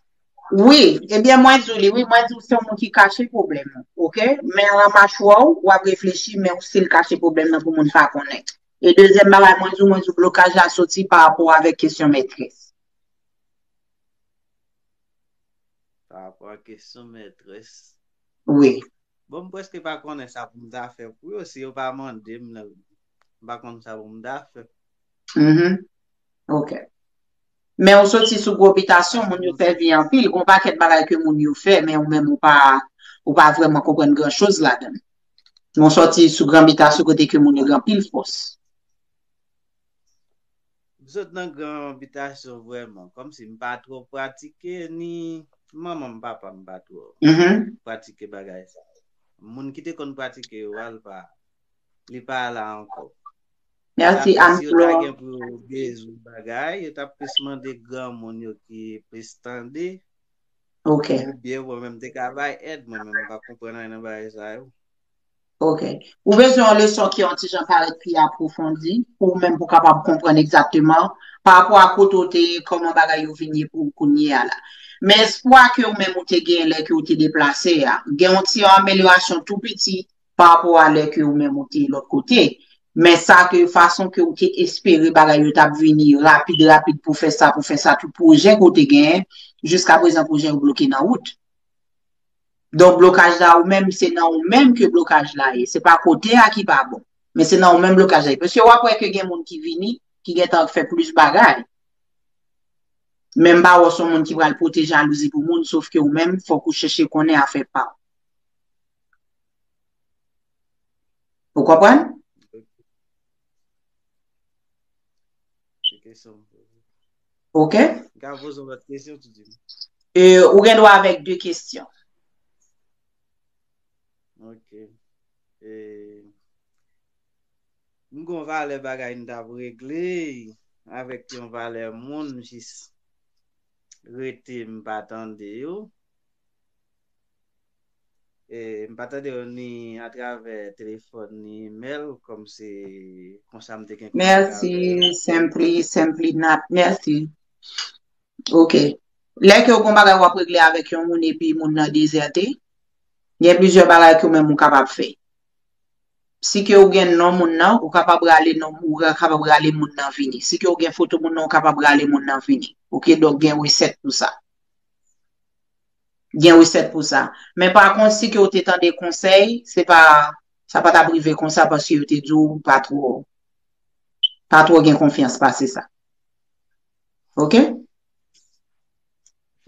Wi, ebyen mwen di w li, wi, mwen di w se yon moun ki kache pwoblèm ou, ok? Men an machwa w, w ap reflechi, men w still kache pwoblèm nan pou moun pa konnen. E dezyèm bagay, mwen di w, mwen di w blokaj la soti pa rapò avèk kesyon mètrès. Pa rapò a kesyon mètrès. Wi. Bon, m prèske pa konnen sa pou m ta fè pou yo, si yo pa mande m, m pa konn sa pou m ta fè. Mhm. Ok. Men ou soti sou gwo bitasyon, moun yo fè vi anpil, gon pakèt bagay ke moun yo fè, men ou menm ou pa, ou pa vrèman konprann gran choz ladan. Men ou soti sou gran bitasyon kote ke moun yo gen anpil fòs. M sot nan gran bitasyon vrèman, kòmsi m pa twò pratike, ni manman m, papa m pa twò Mhm. pratike bagay sa. Moun ki te konn pratike yo a, l pa, li pa la ankò. Mèsi, Apre, si yo ta Anne-Flore. Gen pou yo bezwen bagay, yo t ap plis mande granmoun yo ki plis tande. Ok. Oubyen mwen menm te ka bay èd, mwen menm m pa konprann anyen nan bagay sa yo. Ok. Ou bezwen yon leson ki yon ti jan parèt pi apwofondi, pou ou menm pou kapab konprann egzakteman pa rapò a kote w te ye, kòman bagay yo vin ye pou ou kounye a la. Men espwa ke ou menm ou te genyen lè ke ou te deplase a, gen yon ti amelyorasyon tou piti pa rapò a lè ke ou menm ou te lòt kote. Men sa ke fason ke ou te espere bagay yo t ap vini rapid, rapid pou fè sa, pou fè sa, tout pwojè ke ou te genyen, jiska prezan pwojè yo bloke nan wout. Donk, blokaj la ou menm, se nan ou menm ke blokaj la ye. Se pa kote a ki pa bon. Men se nan ou menm blokaj la ye. Paske w ap wè ke gen moun ki vini, ki gentan fè plis bagay. Men m pa wè w se yon moun ki pral pote jalouzi pou moun, sof ke ou menm, fòk ou chèche konnen afè pa w. Ou konprann? Se kesyon m poze. Ok? M ka poze w lòt kesyon, tou di m. E, ou gen dwa avèk de kesyon. Ok. E, m gon valè bagay m t ap regle avèk yon valè moun, m jis rete, m pa tande yo. E, m pa tande yo ni atravè telefòn, ni imèl, kòm se konsa m te gen kontak avè yo. Mèsi, Simply, Simply Nat. Mèsi. Ok. Lè ke w gon bagay w ap regle avèk yon moun epi moun nan dezète, gen plizyè bagay ke w menm ou kapab fè. Si ke ou gen non moun nan, ou kapab rale non, ou ra-, kapab rale moun nan vini. Si ke ou gen foto moun nan, ou kapab rale moun nan vini. Ok, donk gen resèt pou sa. Gen resèt pou sa. Men pa kont, si ke ou te tande konsèy, se pa, sa pa t ap rive konsa paske yo te di w pa twò, pa twò gen konfyans pase sa. Ok?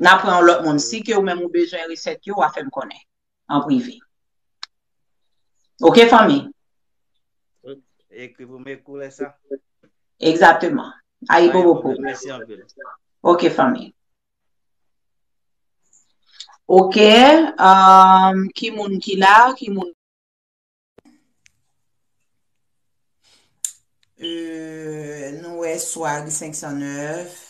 N a pran yon lòt moun. Si ke ou menm ou bezwen resèt yo, w a fè m konnen an prive. Ok, fanmi? Ekri pou m ekri w lè sa. Egzakteman. Ayibobo pou ou. Mèsi anpil. Ok, fanmi. Ok, um, ki moun ki la? Ki moun? Euh, nou wè Swag senk san nèf.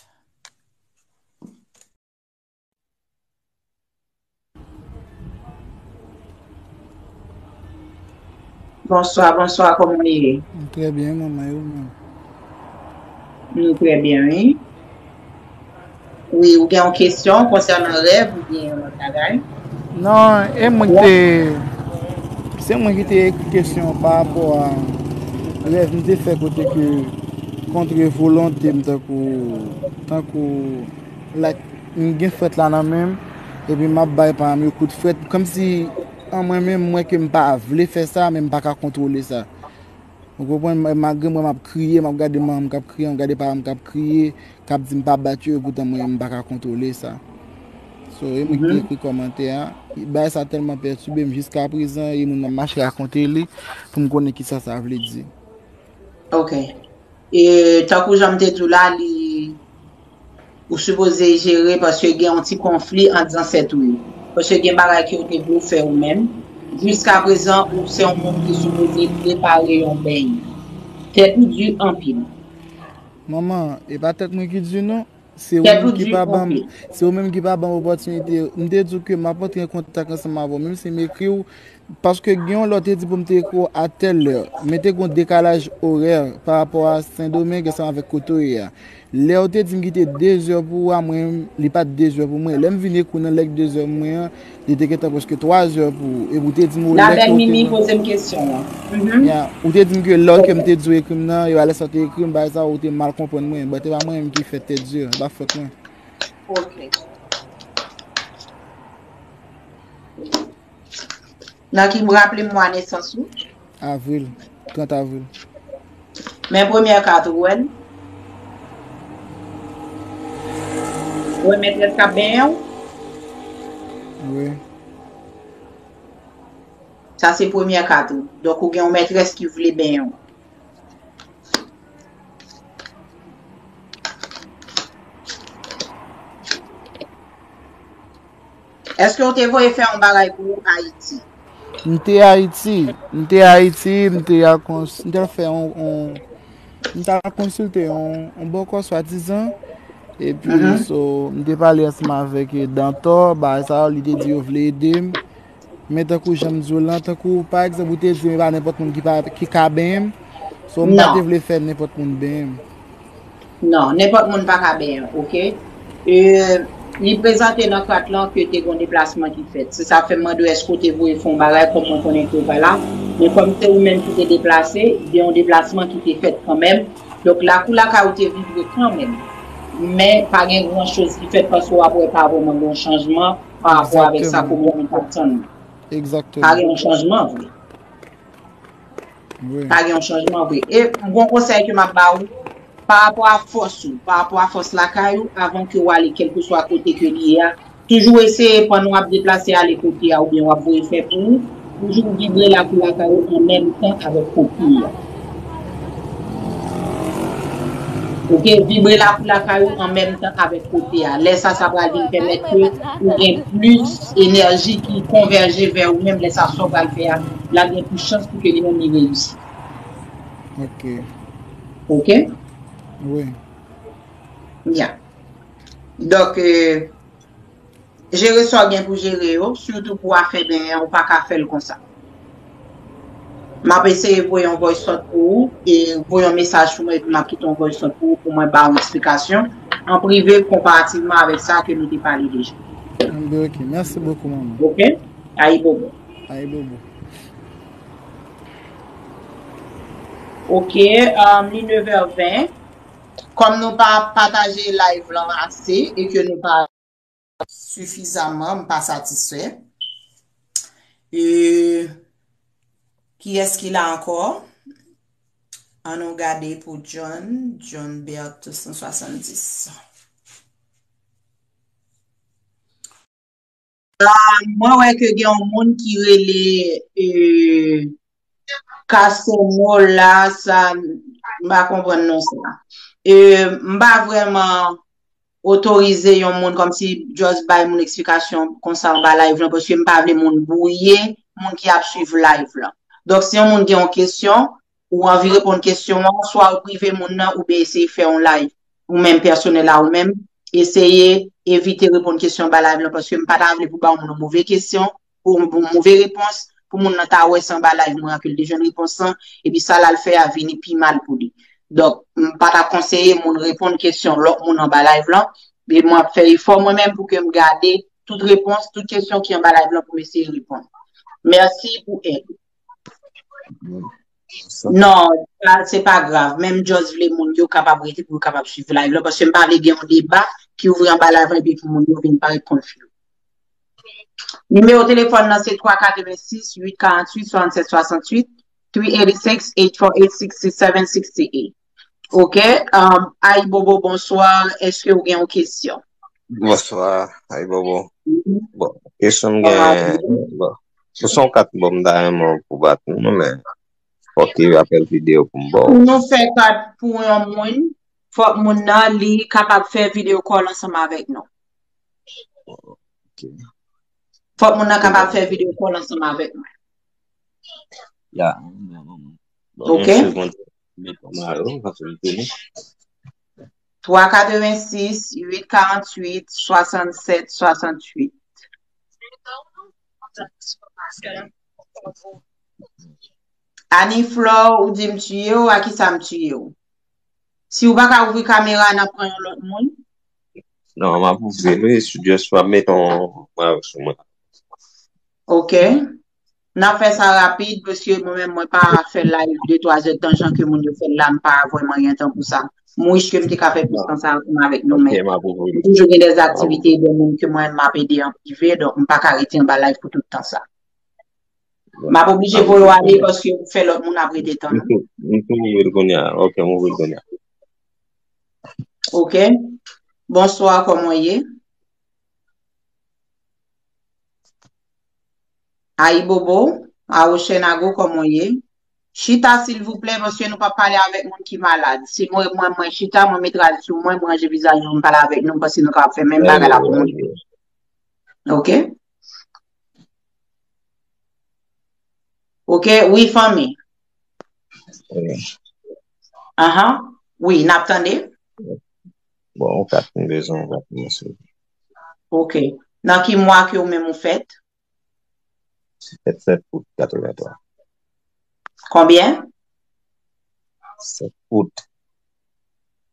Bonswa, bonswa, kòman w ye? M trè byen, manman, e ou menm? Nou trè byen, wi. Wi, ou gen yon kesyon konsènan rèv oubyen yon lòt bagay? Non, e mwen ki te, se mwen ki te ekri kesyon pa rapò a rèv m te fè kote ke kontre volonte m tankou, tankou, like, m gen frèt la nan men m, epi m ap bay pa m yo kout frèt, kòmsi an mwen menm, m wè ke m pa vle fè sa, men m pa ka kontwole sa. Ou konprann? M, malgre mwen, m ap kriye, m ap gade manman m k ap kriye, m ap gade papa m k ap kriye, k ap di m pa bat yo, epoutan mwen, m pa ka kontwole sa. So, e mwen ki te ekri kòmantè a. Bagay sa tèlman pètibe m jiska prezan, e moun nan mache rakonte li pou m konnen kisa sa vle di. Ok. E tankou jan m te di w la, li, ou sipoze jere paske gen yon ti konfli ant zansèt ou yo. Paske gen bagay ke yo te vle w fè ou menm. Jiska prezan, ou se yon moun ki sipoze prepare yon beny. Tèt ou di anpil. Manman, e pa tèt mwen ki di non. Se ou menm ki pa ban m, se ou menm ki pa ban m opòtinite. M te di w ke m ap rantre an kontak ansanm avè w, menm si m ekri w, paske gen yon lè w te di pou m te ekri w a tèl lè, men te gen yon dekalaj orè pa rapò a Sendomeng ansanm avèk kote w ye a. Lè w te di m kite de zè pou ou a, mwen, li pa t de zè pou mwen. Lè m vin ekri w nan lè k de zè pou mwen an, li te gentan prèske twa zè pou ou. Epi w te di m, o, lè ke w te, ya, ou te di m ke lè ke m te di w ekri m nan, e alè sa w te ekri m, bagay sa, ou te mal konprann mwen. But e pa mwen menm ki fè tèt di, e pa fòt mwen. Ok. Nan ki, m raple m mwa nesans ou? Avril, trant avril. Men premyè kat ou wè l? Ou wè mètrès k ap benyen w? Wi. Sa se premyè kat ou. Donk ou gen yon mètrès ki vle benyen w. Èske w te voye fè yon bagay pou ou Ayiti? M te Ayiti, m te Ayiti, m te al kons-, m te al fè yon, yon, m t al konsilte yon, yon bòkò swadizan. Epi, so, m te pale ansanm avèk, eh, Dantò, bagay sa yo, li te di yo vle ede m. Men tankou jan m di w lan, tankou, pa egzanp, ou te di m e pa nenpòt moun ki pa, ki ka benyen m. So, m pa te vle fè nenpòt moun benyen m. Non, nenpòt moun pa ka benyen w, ok? E, Li prezante nan kat lan ke te gen yon deplasman ki fèt. Se sa fè m mande w èske w te voye fè yon bagay, kòm mwen konnen ke w pa la. Men kòm se ou menm ki te deplase, gen yon deplasman ki te fèt kanmenm. Donk, lakou lakay ou te vibre kanmenm. Men, pa gen gran choz ki fèt paske w ap wè pa vrèman gen yon chanjman pa rapò avèk sa ke w menm ou t ap tann. Pa gen yon chanjman vre. Pa gen yon chanjman vre. E yon konsèy ke m ap ba ou, pa rapò a fòs ou, pa rapò a fòs lakay ou, avan ke w ale kèlkeswa kote ke li ye a, toujou eseye pandan w ap deplase ale kote a oubyen w ap voye fè pou ou, toujou vibre lakou lakay ou an menm tan avèk kote a. Oke, vibre lakou lakay ou an menm tan avèk kote a. Lè sa, sa pral vin pèmèt ke ou gen plis enèji ki konvèje vè ou menm. Lè sa, sa w pral fè a, l ap gen plis chans pou ke li menm li reyisi. Ok. Oke? Wi. Ya. Donk, euh, jere sa w gen pou jere yo, sitou pou afè benyen an, ou pa ka fè l konsa. M ap eseye voye yon voice note pou ou e voye yon mesaj pou mwen epi m ap kite yon voice note pou ou pou mwen ba w eksplikasyon an prive konparativman avèk sa ke nou te pale deja. Anben, ok. Mèsi bokou, manman. Ok? Ayibobo. Ayibobo. Ok, um, li nevè ven. Kòm nou pa pataje live lan ase e ke nou pa sifizaman, m pa satisfè. E kiyès ki la ankò? Ann nou gade pou John, John Berthe san swasanndis. Ah, mwen wè ke gen yon moun ki rele euh, Casanova, sa, m pa konprann non sa. Euh, m pa vrèman otorize yon moun kòmsi just bay moun eksplikasyon konsa anba live lan, paske m pa vle moun bwouye moun ki ap swiv live lan. Donk, si yon moun gen yon kesyon, ou anvi reponn kesyon an, swa ou prive moun nan, oubyen eseye fè yon live, ou menm pèsonèl a ou menm, eseye evite reponn kesyon anba live lan, paske m pa ta vle pou ba yon moun yon move kesyon, pou yon move repons, pou moun nan ta wè se anba live mwen an ke l te jwenn repons lan, epi sa l al fè a vini pi mal pou li. Donk, m pa ta konseye moun reponn kesyon lòt moun anba live lan, men mwen ap fè efò mwen menm pou ke m gade tout repons, tout kesyon ki anba live lan pou m eseye reponn. Mèsi pou èd. Non, sa, se pa grav. Men m just vle moun yo kapab rete pou yo kapab swiv live lan, paske m pa vle gen yon deba ki ouvri anba live lan epi pou moun yo vin parèt konfye. Nimewo telefòn nan se twa katrevensis uit karanntuit swasannsèt swasantuit, three eighty six eight four eight sixty seven sixty eight. Ok, um, Ayibobo, bonswa, èske ou gen yon kesyon? Bonswa, Ayibobo. Bon, kesyon m gen, bon, se yon kat bon m ta renmen pou bat nou, men fòk li apèl videyo pou m ba w. Pou nou fè kat pou yon moun, fòk moun nan li kapab fè video call ansanm avèk nou. Ok. Fòk moun nan kapab fè video call ansanm avèk mwen. Ya. Ok. Bon, mwen se konn met anmaro, paske m teni. Twa katrevensis uit karanntuit swasannsèt swasantuit. Annie Flore, ou di m tiye w, a kisa m tiye w? Si ou pa ka ouvri kamera, n ap pran yon lòt moun. Non, m ap ouvri l, wi, si just w ap met yon anmaro sou mwen. Ok. N ap fè sa rapid, paske mwen menm, mwen pa fè live de twa zèdtan jan ke moun yo fè l la, m pa vrèman gen tan pou sa. M wish ke m te ka fè plis tan sa ansanm avèk nou, men Ok, m ap ouvri m l. toujou gen des activités de moun ke mwen m ap ede an prive, donk m pa ka rete anba live pou tout tan sa. M ap oblije voye w ale paske ou fè lòt moun ap rete tann. M tou, m tou ouvri l kounye a. Ok, m ouvri l kounye a. Ok. Bonswa, kòman w ye? Ayibobo, Awochenago, kòman w ye? Chita, silvouplè, paske nou p ap pale avèk moun ki malad. Si mwen, mwen, mwen chita, mwen met rad sou mwen, mwen ranje vizaj mwen, m pale avèk nou, m panse nou kapab fè menm bagay la pou mwen. Ok? Ok, wi, fanmi. Wi. Ahan. Wi, n ap tande. Bon, yon kat m bezwen, yon kat m bezwen. Ok. Nan ki mwa ke ou menm ou fèt? Se fèt sèt out katrevenntwa. Konbyen? Sèt out.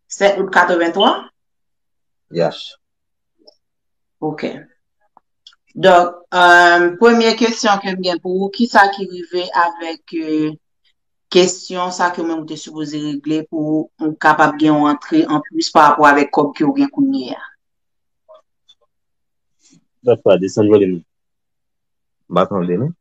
Sèt out katrevenntwa? Yes. Ok. Donk, euh, premye kesyon ke m gen pou ou, kisa ki rive avèk euh, kesyon sa ke ou menm ou te sipoze regle pou ou kapab gen yon antre an plis pa rapò avèk kòb ke ou gen kounye a? Dòt pa desann volim. M pa tande non.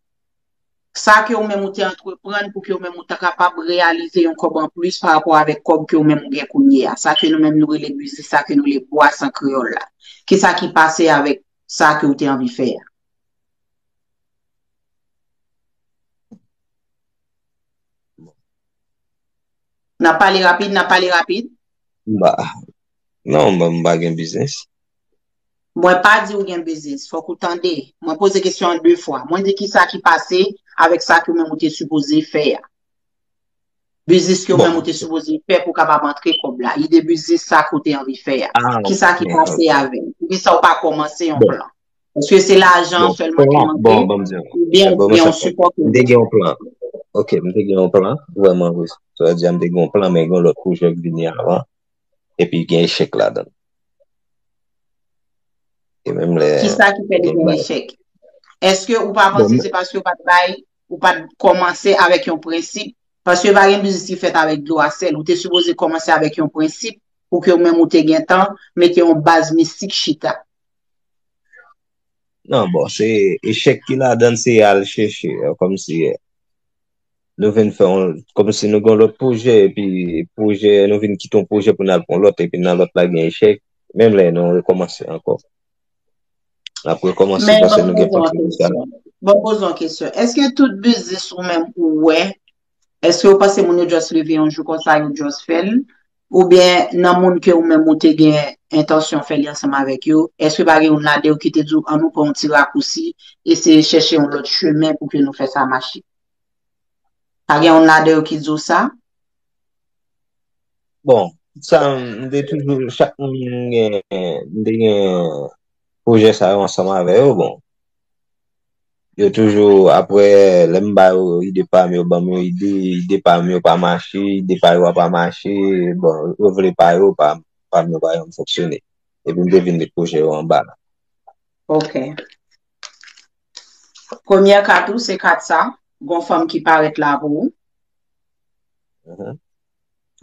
Sa ke ou menm ou te antreprann pou ke ou menm ou ta kapab reyalize yon kòb an plis pa rapò avèk kòb ke ou menm ou gen kounye a. Sa ke nou menm nou rele biznis, sa ke nou rele bwas an kreyòl la. Kisa ki pase avèk sa ke ou te anvi fè a? N ap pale rapid, n ap pale rapid. Ba, non, mwen m pa gen biznis. Mwen pa di ou gen biznis, fòk ou tande. Mwen poze kesyon an de fwa. Mwen di kisa ki pase avèk sa ke ou menm ou te sipoze fè a. Biznis ke ou Bon, menm ou te sipoze fè pou kapab antre kòb la. Ide biznis sa ke ou te anvi fè a. ah, Kisa ki ok, pase ok. Avè l? Poukisa ou pa kòmanse yon Bon, plan? Èske se lajan bon, sèlman ki plan, bon, manke ban m di w. oubyen ou Bon, gen sa yon fè. sipò ke M w te gen bezwen? Yon plan. Ok, m te gen yon plan. Vrèman, vre. Sa vle di, m te gen yon plan, men gen lòt pwojè k vini avan. Epi gen echèk ladan l. E menm lè Kisa ki fè li gen gen bagay. Echèk? Èske ou pa Bon, panse men, se paske ou pa t bay, ou pa t kòmanse avèk yon prensip? Paske pa gen biznis ki fèt avèk dlo a sèl. Ou te sipoze kòmanse avèk yon prensip pou ke ou menm ou te gentan mete yon baz mistik chita. Non, bon, se echèk ki ladan l, se al chèche, euh, kòmsi euh, nou vin fè yon, kòmsi nou gen lòt pwojè, epi pwojè, nou vin kite yon pwojè pou n al pran lòt, epi nan lòt la gen echèk, menm lè nou rekòmanse ankò. N ap rekòmanse Men paske ban m nou gen poze w pòt yon ki deja la. Kesyon. Ban m poze w yon kesyon. Èske tout biznis ou menm ou wè, èske ou panse moun yo just leve yon jou konsa, yo just fè l? Oubyen nan moun ke ou menm ou te gen entansyon fè li ansanm avèk yo, èske pa gen youn ladan yo ki te di w, "An nou pran yon ti rakousi, eseye chèche yon lòt chemen pou ke nou fè sa mache"? Pa gen youn ladan yo ki di w sa? Bon, sa, m te toujou, chak moun m gen, m te gen pwojè sa yo ansanm avè yo, bon. Yo toujou, apre, lè m ba yo ide pa m, yo ban m yon ide, ide pa m yo pa mache, ide pa yo a pa mache, bon, yo vle pa yo, pa, pa m yo pa janm fonksyone. Epi m te vin met pwojè yo anba. Ok. Premyè kat ou, se kat sa. Gon fanm ki parèt la pou ou. Mhm.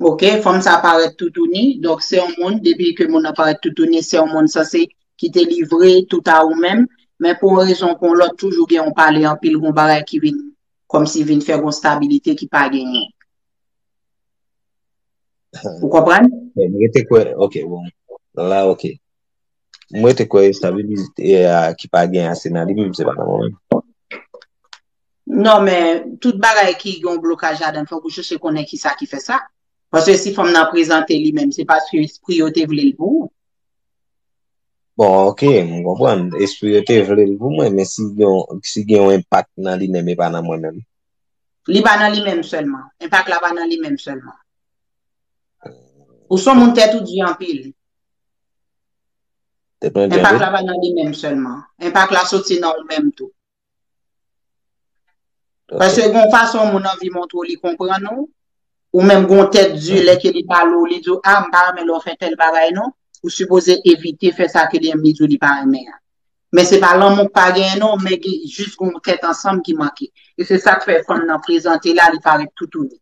Ok, fanm sa parèt toutouni. Donk, se yon moun, depi ke moun nan parèt toutouni, se yon moun sanse ki te livre tout a ou menm. Men pou yon rezon, pou yon lòt, toujou gen yon pale anpil, gon bagay ki vin, kòmsi vin fè gon stabilite ki pa genyen. Ou konprann? Bon, m rete kwè, ok, bon, la, ok. M rete kwè estabilite a ki pa gen ase nan li menm, se pa nan mwen menm. Non, men tout bagay ki gen yon blokaj ladan, fòk ou chèche konnen ki sa ki fè sa. Paske si fanm nan prezante li menm, se paske espri yo te vle l pou ou. Bon, ok, m konprann. Espri yo te vle l pou mwen, men si gen, si gen yon enpak nan li menm, e pa nan mwen menm. Li pa nan li menm sèlman. Enpak la pa nan li menm sèlman. Ou se yon moun tèt ou di anpil. Tèt mwen di Enpak anpil. La pa nan li menm sèlman. Enpak la soti nan ou menm tou. Ok. Paske gon fason moun anvi montre w li konprann ou, ou menm gon tèt di lè ke li pale w, li di w, "A, m pa renmen lè w fè tèl bagay non." Ou sipoze evite fè sa ke li menm li di w li pa renmen an. Men se pa lanmou k pa genyen non, men gen jis gon tèt ansanm ki manke. E se sa k fè fanm nan prezante la, li parèt toutouni.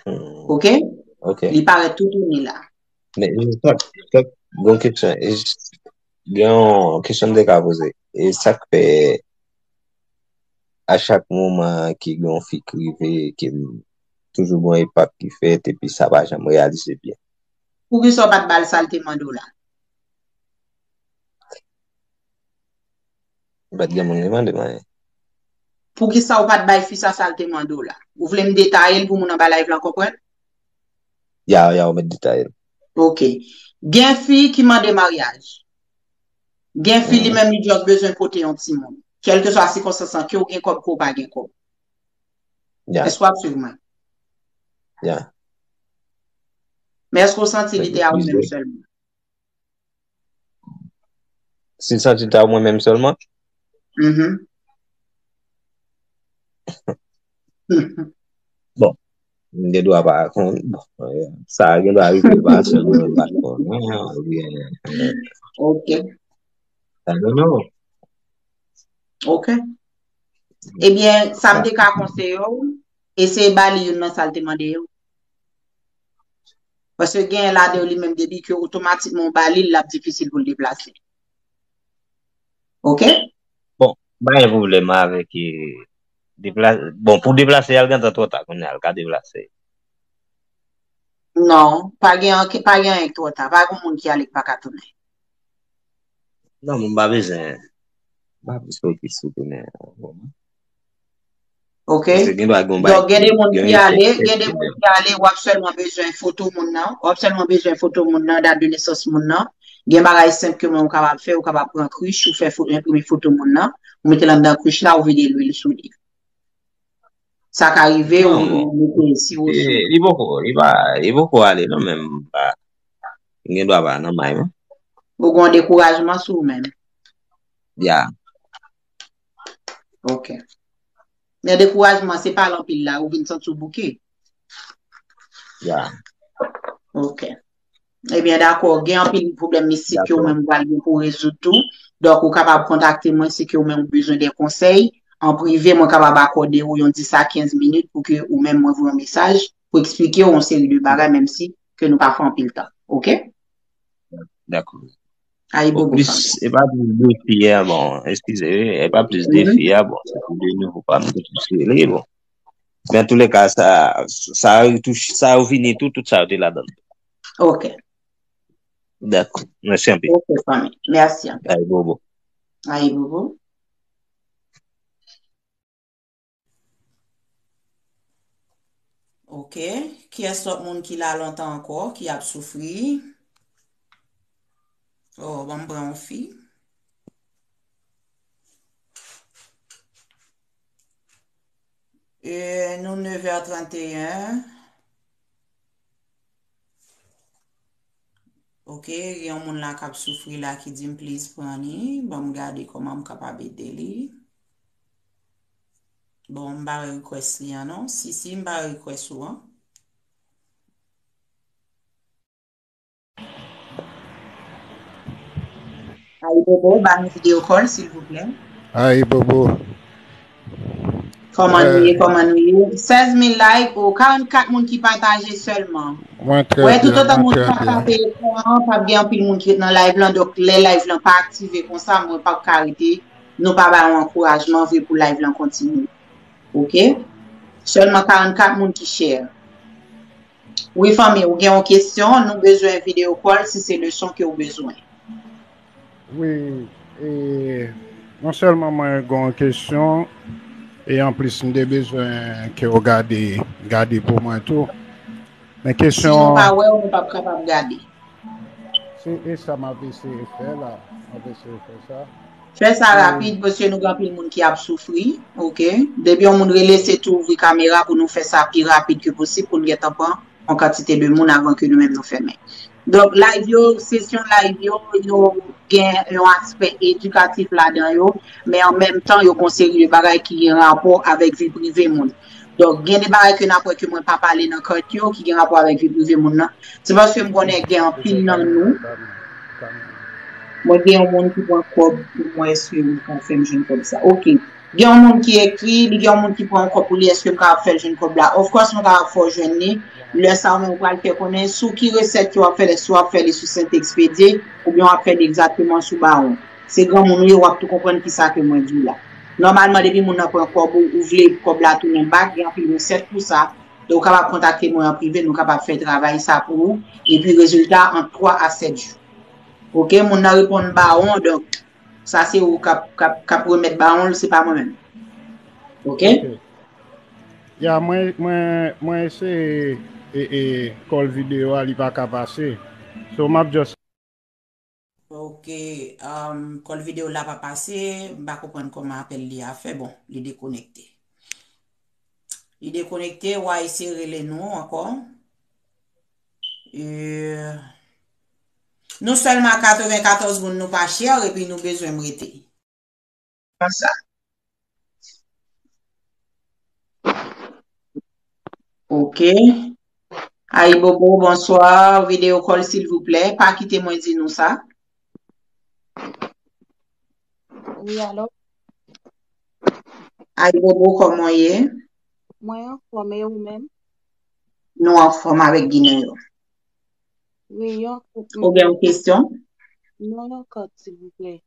Hmm, Ok? ok. Li parèt toutouni la. Men, men sa, sa, gon kesyon, e, gen yon kesyon m te ka poze. E sa k fè a chak moman ki gen yon fi k rive, ke m toujou gen yon epak ki fèt, epi sa pa janm reyalize byen. Poukisa w pa t ba l sa l te mande w la? M pa t gen moun ki mande m anyen. Poukisa w pa t bay fi sa sa l te mande w la? Ou vle m detaye l pou moun anba live lan konprann? Ya, ya, ou mèt detaye l. Ok. Gen fi ki mande maryaj. Gen fi li Mhm. Menm li just bezwen pote yon timoun. Kèlkeswa sikonstans lan, ke w gen kòb, ke w pa gen kòb. Ya, Èske w ap swiv mwen? ya. Men èske w santi li te a ou menm sèlman? Si l santi l te a mwen menm sèlman? Mhm. Bon. M gen dwa pa konn. Bon, eh, sa gen dwa rive l pa sèl mwen m pa konnen, oubyen, eh, Ok. I don't know. Ok. Ebyen, sa m te ka konseye w, eseye ba li youn nan sa l te mande yo. Paske gen ladan yo li menm depi ke otomatikman w ba li l, l ap difisil pou l deplase. Ok? Bon, m pa gen pwoblèm avèk eh, depla bon, pou deplase, al gentan twò ta kounye a, al ka deplase. Non, pa gen anke- pa gen anyen ki twò ta. Pa gen moun ki ale ki pa ka tounen. Non, mwen pa bezwen. M pa plis fokis sou tounen. Ok? Paske gen dwa gen yon bagay Donk, gen de moun gen ki yon ale, efè gen de moun ki ale, w ap sèlman bezwen foto moun nan, w ap sèlman bezwen foto moun nan, dat de nesans moun nan. Gen bagay senp ke mwen ou kapab fè, ou kapab pran krich, ou fè fo- enprime foto moun nan, ou mete l anndan krich la, ou vide lwil sou li. Sa ka rive, ou Non, bon. ou mete si ou Eh, sou. Li poko, li pa, li poko ale non, men m pa, m gen dwa pa nan may mwen. Ou gen yon dekourajman sou ou menm. Ya, Ok. Men dekourajman, se pa l anpil la, ou vin santi w bouke. ya. Ok. Ebyen, dakò, gen anpil pwoblèm mistik ke ou Dakò. menm ou pral gen pou rezoud tou. Donk, ou kapab kontakte mwen si ke ou menm ou bezwen de konsèy. An prive, mwen kapab akòde ou yon dis a kenz minit pou ke ou menm mwen voye yon mesaj pou eksplike w yon seri de bagay, menm si ke nou pa fè anpil tan. Ok? Dakò. Ayibobo, Plis, fanmi. E pa plis defi a, bon, eskize, wi, e pa plis Mhm. defi a, bon, se pou de nouvo pa m touche li, bon. Men an tou le ka, sa, sa retouche, sa yo vini tou, tout sa yo te ladan. Ok. Dakò. Mèsi anpil. Ok, fanmi. Mèsi anpil. Ayibobo. Ayibobo. Ok. Kiyès lòt moun ki la lontan ankò, ki ap soufri? Oh, ban m pran yon fi. E, nou nevè tranteyen. Ok, gen yon moun la k ap soufri la ki di m please pran li. Ban m gade kòman m kapab ede li. Bon, m pa wè request li an non. Si, si, m pa wè request ou an. Ayibobo, ba nou video call, silvouplè. Ayibobo. Kòman nou ye, kòman nou ye? Sèz mil like, o, karannkat moun ki pataje sèlman. Mwen trè Wè, tout byen, otan mwen moun trè pa byen. tape ekran an, p ap gen anpil moun ki ret nan live lan, donk lè live lan pa aktive konsa, mwen p ap ka rete, nou pa ba yon ankourajman vre pou live lan kontinye. Ok? Sèlman karannkat moun ki share. Wi, fanmi, ou gen yon kesyon, nou bezwen video call si se leson ke ou bezwen. Wi, e, non sèlman mwen gen yon kesyon, e anplis m te bezwen ke w gade, gade pou mwen tou. Men Si nou kesyon, pa wè, nou p ap kapab gade. Se e sa m ap eseye fè la. M ap eseye fè sa. Fè sa E, rapid, paske nou gen anpil moun ki ap soufri, ok? Depi yon moun rele, se tou ouvri kamera pou nou fè sa pi rapid ke posib, pou n gentan pran yon kantite de moun avan ke nou menm nou fèmen. Donk, live yo, sesyon live yo, yo gen yon aspè edikatif ladan yo, men an menm tan, yo gen yon seri de bagay ki gen rapò avèk vi prive moun. Donk, gen de bagay ke n ap wè ke mwen pa pale nan kant yo, ki gen rapò avèk vi prive moun nan. Se paske m konnen gen anpil nan nou, mwen gen yon moun ki pran kòb pou mwen, èske mwen ka fè m jwenn kòb sa? Ok. Gen yon moun ki ekri, li gen yon moun ki pran yon kòb pou li, èske m kapab fè l jwenn kòb la? Of course, mwen kapab fè w jwenn li. Lè sa a, ou menm ou pral fè konnen sou ki resèt ke w ap fè l, èske w ap fè li sou Sent Ekspedye, oubyen w ap fè li egzakteman sou Bawon. Se granmoun ou ye, w ap tou konprann kisa ke mwen di w la. Nòmalman, depi moun nan pran kòb ou, ou vle kòb la tounen bak, gen anpil resèt pou sa. Donk, ou kapab kontakte mwen an prive, nou kapab fè travay sa pou ou. Epi, rezilta an twa a sèt jou. Ok, moun nan reponn Bawon, donk, sa se ou k ap, k ap, k ap remèt Bawon l, se pa mwen menm. Ok? Ok. Ya, mwen, mwen, mwen eseye e, e, call videyo a, li pa ka pase. So, m ap just Ok, um, call videyo la pa pase, m pa konprann kòman apèl li a fè. Bon, li dekonekte. Li dekonekte, w a eseye rele nou ankò. E, nou sèlman katrevenkatòz moun, nou pa share, epi nou bezwen m rete. Konsa. Ok. Ayibobo, bonswa. Video call, silvouplè. Pa kite mwen di nou sa. Wi, alo? Ayibobo, kòman w ye? Mwen anfòm, e ou menm? Nou anfòm avèk Ginen yo. Wi, yon Ou gen yon kesyon? Non, yon kat, silvouplè.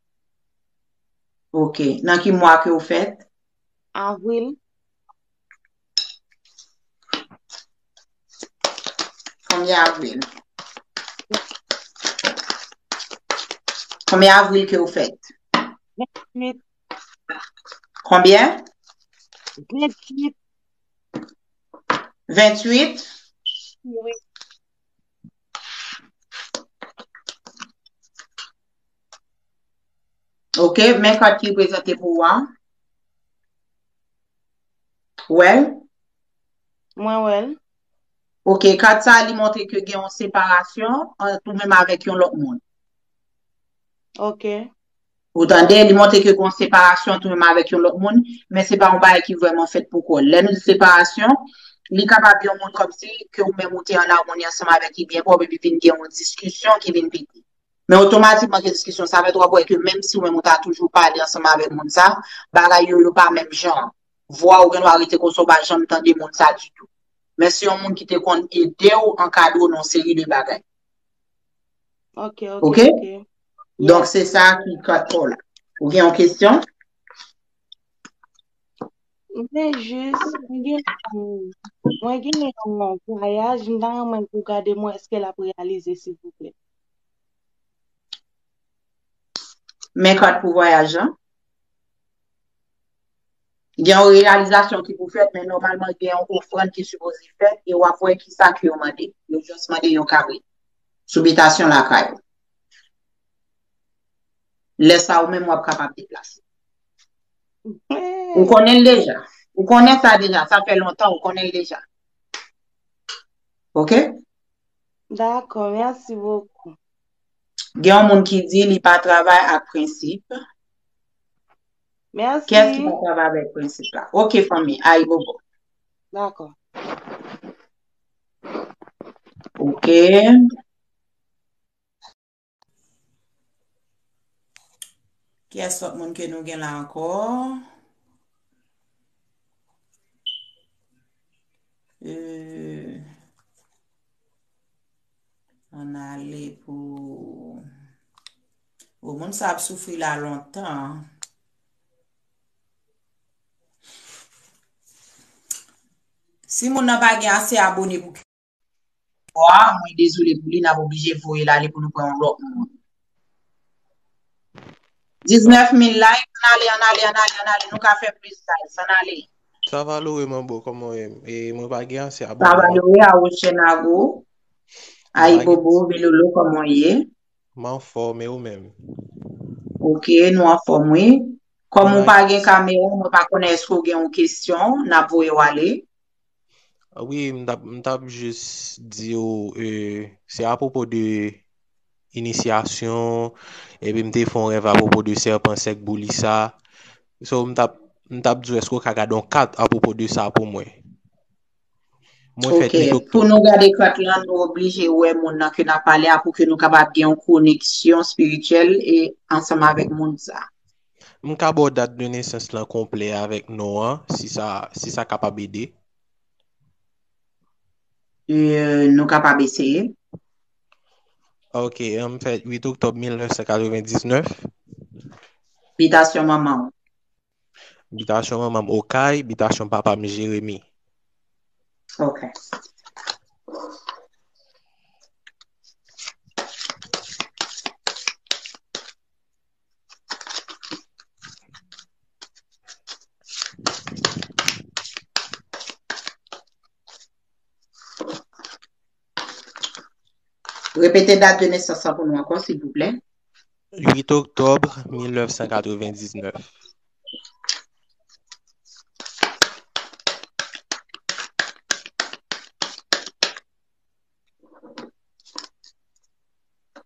Ok. Nan ki mwa ke w fèt? Avril. Konbyen avril? Konbyen avril ke w fèt? Venntuit. Konbyen? Venntuit. Venntuit? Wi. Ok, men kat ki prezante pou ou a. Wè l? Mwen wè l. Ok, kat sa li montre ke gen yon separasyon ant ou menm avèk yon lòt moun. Ok. Ou tande, li montre ke gen yon separasyon ant ou menm avèk yon lòt moun, men se pa yon bagay ki vrèman fèt pou kò l. Lè nou di separasyon, li kapab yon moun kòmsi ke ou menm ou te an amoni ansanm avèk li byen pwòp epi vin gen yon diskisyon ki vin pete. Men otomatikman ke diskisyon sa fèt, w ap wè ke menm si ou menm ou ta toujou pale ansanm avèk moun sa, bagay yo yo pa menm jan. Vwa ou gendwa rete konsa, ou pa janm tande moun sa ditou. Men se yon moun ki te konn ede w, ankadre w nan yon seri de bagay. Ok, ok, Ok? ok. Donk se sa ki kat pa w la. Ou gen yon kesyon? Mwen jis, mwen gen, mwen gen yon vwayaj, m ta renmen pou w gade mwen èske l ap reyalize, silvouplè. Men kat pou vwayaj lan. Gen yon reyalizasyon ki pou fèt, men nòmalman gen yon ofrann ki sipoze fèt, e w ap wè ki sa ke yo mande. Yo jis mande yon kabrit sou bitasyon lakay ou. Lè sa ou menm w ap kapab deplase. Ou konnen l deja. Ou konnen sa deja. Sa fè lontan ou konnen l deja. Ok? Dakò, mèsi bokou. Gen yon moun ki di li pa travay ak prensip. Mèsi. Kiyès ki pa travay avèk prensip la? Ok, fanmi, ayibobo. Dakò. Ok. Kiyès lòt moun ke nou gen la ankò? Euh, ann ale pou... O, moun sa ap soufri la lontan. Si moun nan pa gen ase abone pou a, mwen dezole pou li, n ap oblije voye l ale pou nou pran yon lòt moun. Diznèf mil like, ann ale, ann ale, ann ale, ann ale, nou ka fè plis like, ann ale. Sa va lore manbo, kòman w ye? E mwen pa gen ase Sa va abone. lore a Rochenago, Ayibobo, Velolo, kòman w ye? M anfòm, e ou menm? Ok, nou anfòm wi. Kòm ou pa gen kamera, mwen pa konnen èske w gen yon kesyon, n ap voye w ale. Wi, m t ap, m t ap jis di w, e, se apwopo de inisyasyon, epi m te fè yon rèv apwopo de sèpan sèk bouli sa. So, m t ap, m t ap di w èske w ka gade yon kat apwopo de sa pou mwen. Mwen fèt Ok, uit pou oktòb. Nou gade kat lan, nou oblije wè moun nan ke n ap pale a pou ke nou kapab gen yon koneksyon espirityèl e ansanm avèk moun sa. M ka ba w dat de nesans lan konplè avèk non an, si sa, si sa kapab ede. Euh, nou kapab eseye. Ok, m fèt uit oktòb mil nèf san katrevendiznèf. Bitasyon manman w. Bitasyon manman m Okay, bitasyon papa m Jeremi. Ok. Repete dat de nesans lan pou nou ankò, silvouplè. Uit oktòb mil nèf san katrevendiznèf.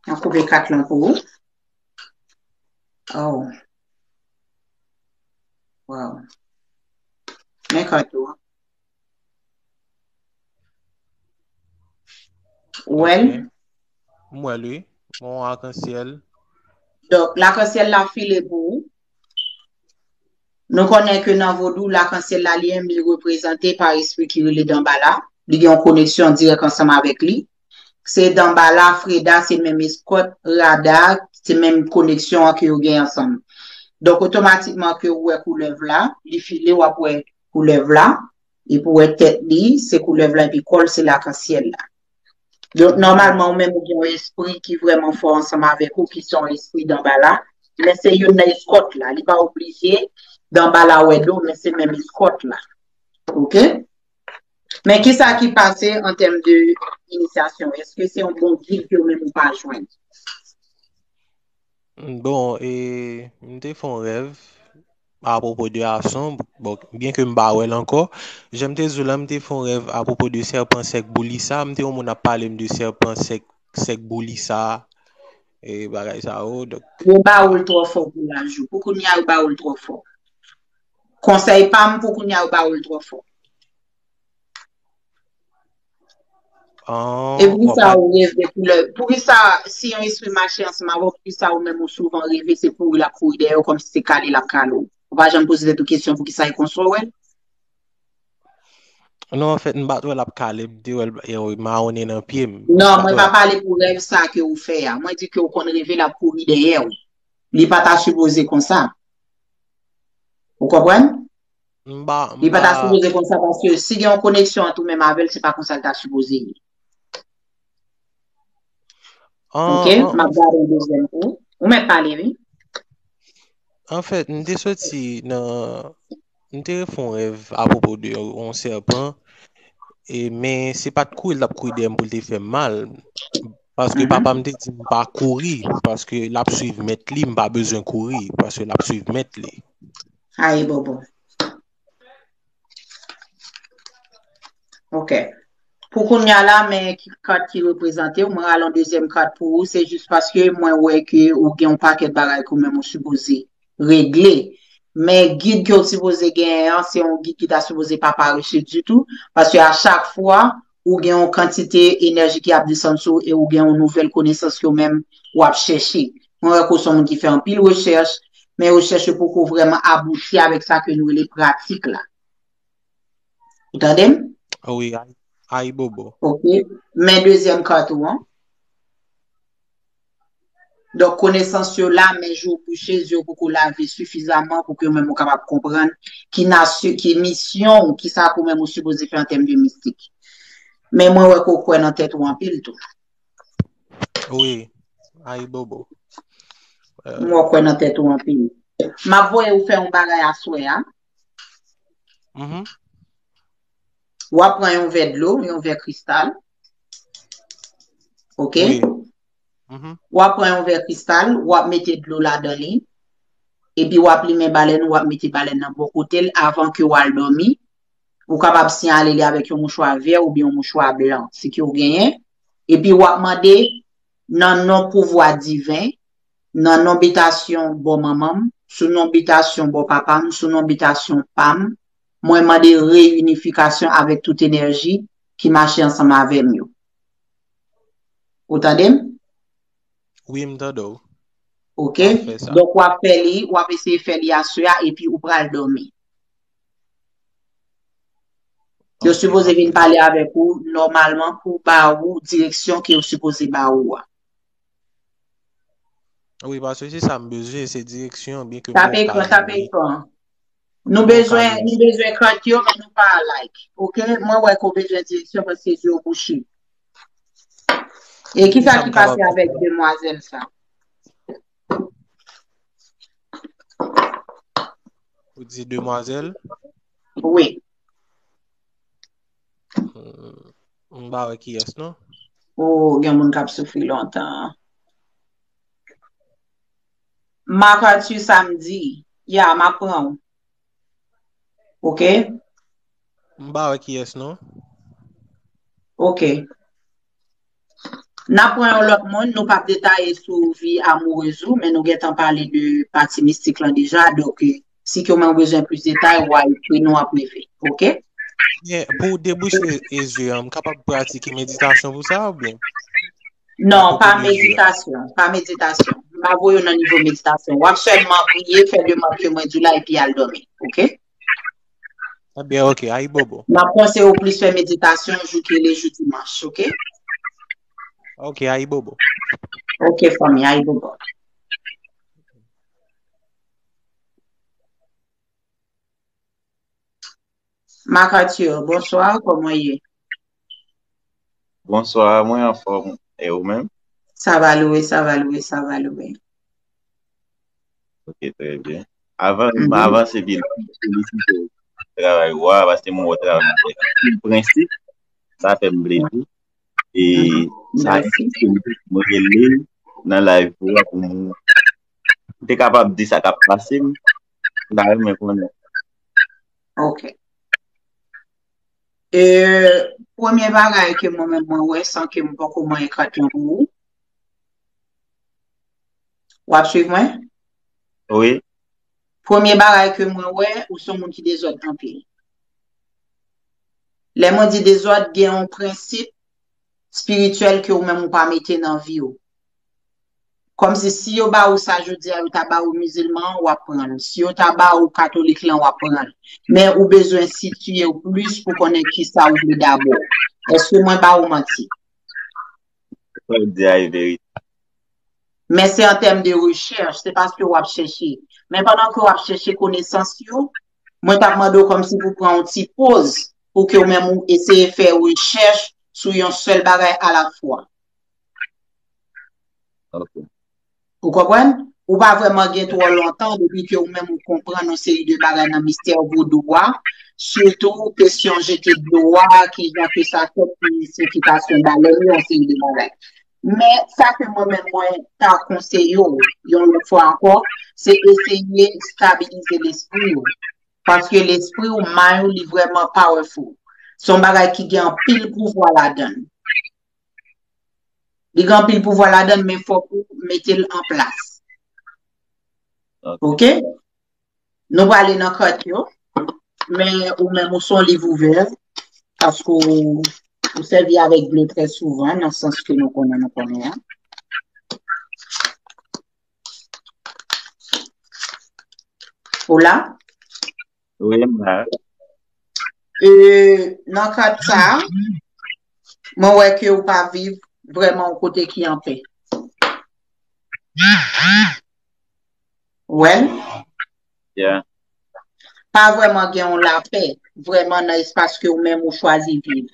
An koupe kat lan pou ou. Oh. Wow. Men kat ou an. Ou wè l? Ok. M wè l, wi. Yon akansyèl. Donk, lakansyèl la file pou ou. Nou konnen ke nan vodou, lakansyèl la, li menm, li reprezante pa espri ki rele Danbala. Li gen yon koneksyon dirèk ansanm avèk li. Se Danbala, Freda, se menm eskòt, Rada, se menm koneksyon an ke yo gen ansanm. Donk, otomatikman ke ou wè koulèv la, li file, w ap wè koulèv la, epi w wè tèt li, se koulèv la, epi kò l, se lakansyèl la. Donk, nòmalman, ou menm ou gen yon espri ki vrèman fò ansanm avèk ou, ki se yon espri Danbala. Men se youn nan eskòt la. Li pa oblije Danbala wè do, men se menm eskòt la. Oke? Men kisa ki pase an tèm de inisyasyon? Èske se yon bon gid ke ou menm ou pa jwenn? Bon, e, m te fè yon rèv apwopo de Ason, bon, byen ke m pa wè l ankò. Jan m te di w la, m te fè yon rèv apwopo de sèpan sèk Boulisa. M te yon moun ap pale m de sèpan sèk, sèk Boulisa, e bagay sa yo. Donk, Yo ba ou l twò fò pou laj ou. Pou kounye a, yo ba ou l twò fò. Konsèy pa m, pou kounye a, yo ba ou l twò fò. an, E pou w ap kisa pa. Ou reve koulè? Pou kisa, si yon espri mache ansanm avè w, pou kisa ou menm ou souvan reve se kouri l ap kouri dèyè w, kòmsi se kale l ap kale w? Ou pa janm poze tèt ou kesyon pou kisa e konsa w wè l? Non, anfèt, m pa t wè l ap kale m, m te wè l e, mawonnen nan pye m. M Non, pa t mwen wè pa l ap. Pale pou rèv sa ke ou fè a. Mwen di ke ou konn reve l ap kouri dèyè w. Li pa ta sipoze konsa. Ou konprann? M pa, m Li pa ta pa. Sipoze konsa paske si gen yon koneksyon ant ou menm avè l, se pa konsa l ta sipoze ye. An, Oke? an, M ap gade yon dezyèm kou. Ou mèt pale, wi. Anfèt, m te soti nan, m te refè yon rèv apwopo de yon sèpan, e, men se pa t kouri l t ap kouri dèyè m pou l te fè m mal. Paske Mhm. Papa m te di m pa kouri, paske l ap swiv mèt li, m pa bezwen kouri, paske l ap swiv mèt li. Ayibobo. Ok. Pou kounye a la, men ki kat ki reprezante w, mwen rale yon dezyèm kat pou ou, se jis paske mwen wè ke ou gen yon pakèt bagay ke ou menm ou sipoze regle. Men gid ke w sipoze genyen an, se yon gid ki ta sipoze pa parese ditou, paske a chak fwa, ou gen yon kantite enèji ki ap desann sou ou e ou gen yon nouvèl konesans ke w menm w ap chèche. Mwen wè ke w se yon moun ki fè anpil rechèch, men rechèch yo poko vrèman abouti avèk sa ke nou rele pratik la. Ou tande m? Wi, ay, ayibobo. Ok. Men dezyèm kat ou an. Donk, konesans yo la, men je w bouche, zye w poko lave sifizaman pou ke menm ou kapab konprann ki nasyon, ki misyon w, ki sa ke w menm ou sipoze fè an tèm de mistik. Men mwen wè ke w kwè nan tèt ou anpil tou. Wi, ayibobo. Mwen wè w kwè nan tèt ou anpil. M ap voye w fè yon bagay aswè a. Mhm. W ap pran yon vè dlo, yon vè kristal. Ok? Wi. Mhm. W ap pran yon vè kristal, w ap mete dlo ladan li. Epi w ap limen balèn, w ap mete balèn nan bò kote l avan ke w al dòmi. Ou kapab siyale li avèk yon mouchwa vè oubyen yon mouchwa blan, si ke w genyen. Epi w ap mande nan non pouvwa diven, nan non bitasyon bò manman m, sou non bitasyon bò papa m, sou non bitasyon pa m, mwen mande reyinifikasyon avèk tout enèji ki mache ansanm avè m yo. Ou tande m? Wi, m tande w. Ok? W ap fè sa. Donk, w ap fè li, w ap eseye fè li aswè a, epi ou pral dòmi. Yo Ok, m sipoze ap vin fè sa. Pale avèk ou nòmalman pou ba ou direksyon ke yo sipoze ba ou a. Wi, paske se sa m bezwen, se direksyon, byen ke m Tape wè w ekran, ka tape li. Ekran. Nou M wè w ka bezwen, li. Nou bezwen kat yo, men nou pa like. Ok? Mwen wè ke w bezwen direksyon paske zye w bouche. E kisa Kisa m ki pase kapab avèk demwazèl sa? Ou di demwazèl? Wi. Hmm, m pa wè kiyès, non? O, gen moun k ap soufri lontan. Marc Arthur Samedi. Ya, m ap pran w. Ok? M pa wè kiyès, non? Ok. N ap pran yon lòt moun, nou p ap detaye sou vi amourez ou, men nou gentan pale de pati mistik lan deja, donk, si ke w menm ou bezwen plis detay, w a ekri nou, w ap rive. Ok? Men pou debouche e zye an, m kapab pratike meditasyon pou sa oubyen? Non, pa meditasyon, pa meditasyon. M pa voye w nan nivo meditasyon. W ap sèlman priye, fè demann ke mwen di w la epi al dòmi, oke? Ebyen, oke, ayibobo. M ap konseye w plis fè meditasyon jou ki rele jou dimanch, oke? Oke, ayibobo. Oke, fanmi, ayibobo. Marc Arthur, bonswa, kòman w ye? Bonswa, mwen anfòm. E ou menm? Sa va lwe, sa va lwe, sa va lwe. Ok, trè byen. Avan m avanse pi lwen, m felisite w pou travay ou a, paske m wè w travay avèk anpil prensip. Sa fè m plezi. E sa enspire m pou mwen rele nan live ou a pou m te kapab di sa k ap pase m. M ta renmen konnen. Ok. E, premye bagay ke mwen menm mwen wè san ke m poko manyen kat lan pou ou. W ap swiv mwen? Wi. Premye bagay ke mwen wè, ou se yon moun ki dezòd anpil. Lè mwen di dezòd, gen yon prensip espirityèl ke ou menm ou pa mete nan vi w. Kòmsi si yo ba ou sa jodi a, yo ta ba ou mizilman an, w ap pran l. Si yo ta ba ou katolik lan, w ap pran l. Men ou bezwen sitiye w plis pou konnen kisa ou vle dabò. Èske mwen ba ou manti? Sa w di a e verite. Men se an tèm de rechèch, se paske w ap chèche. Men pandan ke w ap chèche konesans yo, mwen t ap mande w kòmsi pou pran yon ti poz pou ke w menm ou eseye fè rechèch sou yon sèl bagay alafwa. Ok. Ou konprann? Ou pa vrèman gen twò lontan depi ke ou menm ou konprann yon seri de bagay nan mistè vodou a, sitou kesyon jete dlo a, kijan ke sa fèt, ki siyifikasyon balèn yo, yon seri de bagay. Men sa ke mwen menm mwen ta konseye w, yon lòt fwa ankò, se eseye stabilize lespri w. Paske lespri w, may ou, li vrèman powerful. Se yon bagay ki gen anpil pouvwa ladan l. Li gen anpil pouvwa ladan l, men fòk ou mete l an plas. Ok? Nou prale nan kat yo, men ou menm ou se yon liv ouvè, paske ou, ou sèvi avèk dlo trè souvan, nan sans ke nou konnen, nou konnen an. Ou la? Wi, m la. E, nan kat sa, mwen wè ke ou pa viv vrèman yon kote ki anpè. Ou wè l? Yeah. Pa vrèman gen yon lapè, vrèman nan espas ke ou menm ou chwazi viv.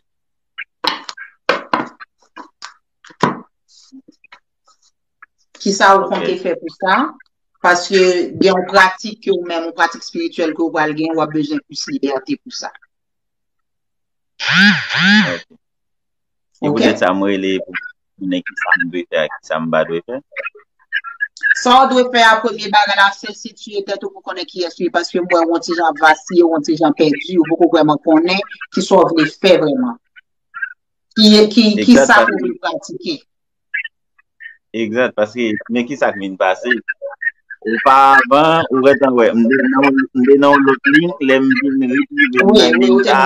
Kisa ou konte fè pou sa? Paske gen yon pratik ke ou menm, yon pratik espirityèl ke ou pral gen, w ap bezwen plis libète pou sa. Ok. E poutèt sa, mwen rele pou konnen kisa m dwe fè ak kisa m pa dwe fè. Sa w dwe fè a, premye bagay la, se sitiye tèt ou pou konnen kiyès ou ye, paske m wè w yon ti jan ap vasiye, w yon ti jan pèdi, ou poko vrèman konnen kisa w vle fè vrèman. Ki, ki, kisa pou vin pratike. Egzat, paske men kisa k vin pase. Opavan, ou gentan wè, m te nan yon lòt liy, lè m vin retwouve m nan liy sa,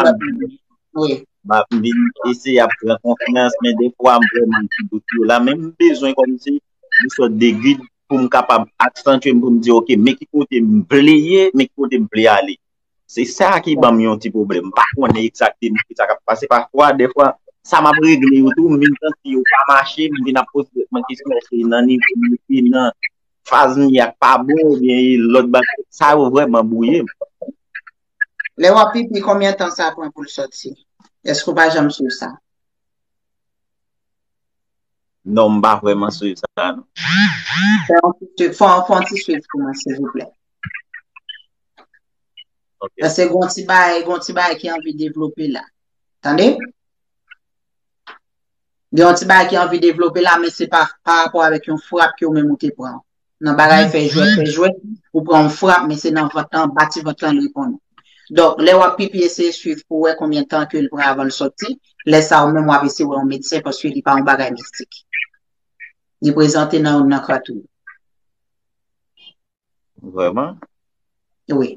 m vin eseye ap pran konfyans, men defwa m vrèman gen dout yo la, men m bezwen kòmsi yon sòt de gid pou m kapab aksantye m, pou m di, ok, men ki kote m vle ye, men ki kote m vle ale. Se sa ki ban m yon ti pwoblèm. M pa konnen egzakteman ki sa k ap pase. Pafwa, defwa, sa m ap regle yo tou, m vin santi yo pa mache, m vin ap poze tèt mwen kesyon, èske nan nivo m ye, nan faz m ye a k pa bon, oubyen e lòt bagay. Sa yo vrèman bwouye m. Lè w ap pipi, konbyen tan sa pran pou l sòti? Èske w pa janm swiv sa? Non, m pa vrèman swiv sa, non. Fè yon ti swiv, fè yon, fè yon ti swiv pou mwen, silvouplè. Paske gon ti bagay, gon ti bagay ki anvi devlope la. Tande? Gen yon ti bagay ki anvi devlope la, men se pa pa rapò avèk yon frap ke ou menm ou te pran. Nan bagay fè jwèt, fè jwèt, ou pran yon frap, men se nan vant lan, anba ti vant lan, li reponn ou. Donk, lè w ap pipi, eseye swiv pou wè konbyen tan ke l pran avan l sòti. Lè sa a, ou menm w ap eseye wè yon medsen, paske li pa yon bagay mistik. Li prezante nan youn nan kat ou yo. Vrèman? Wi.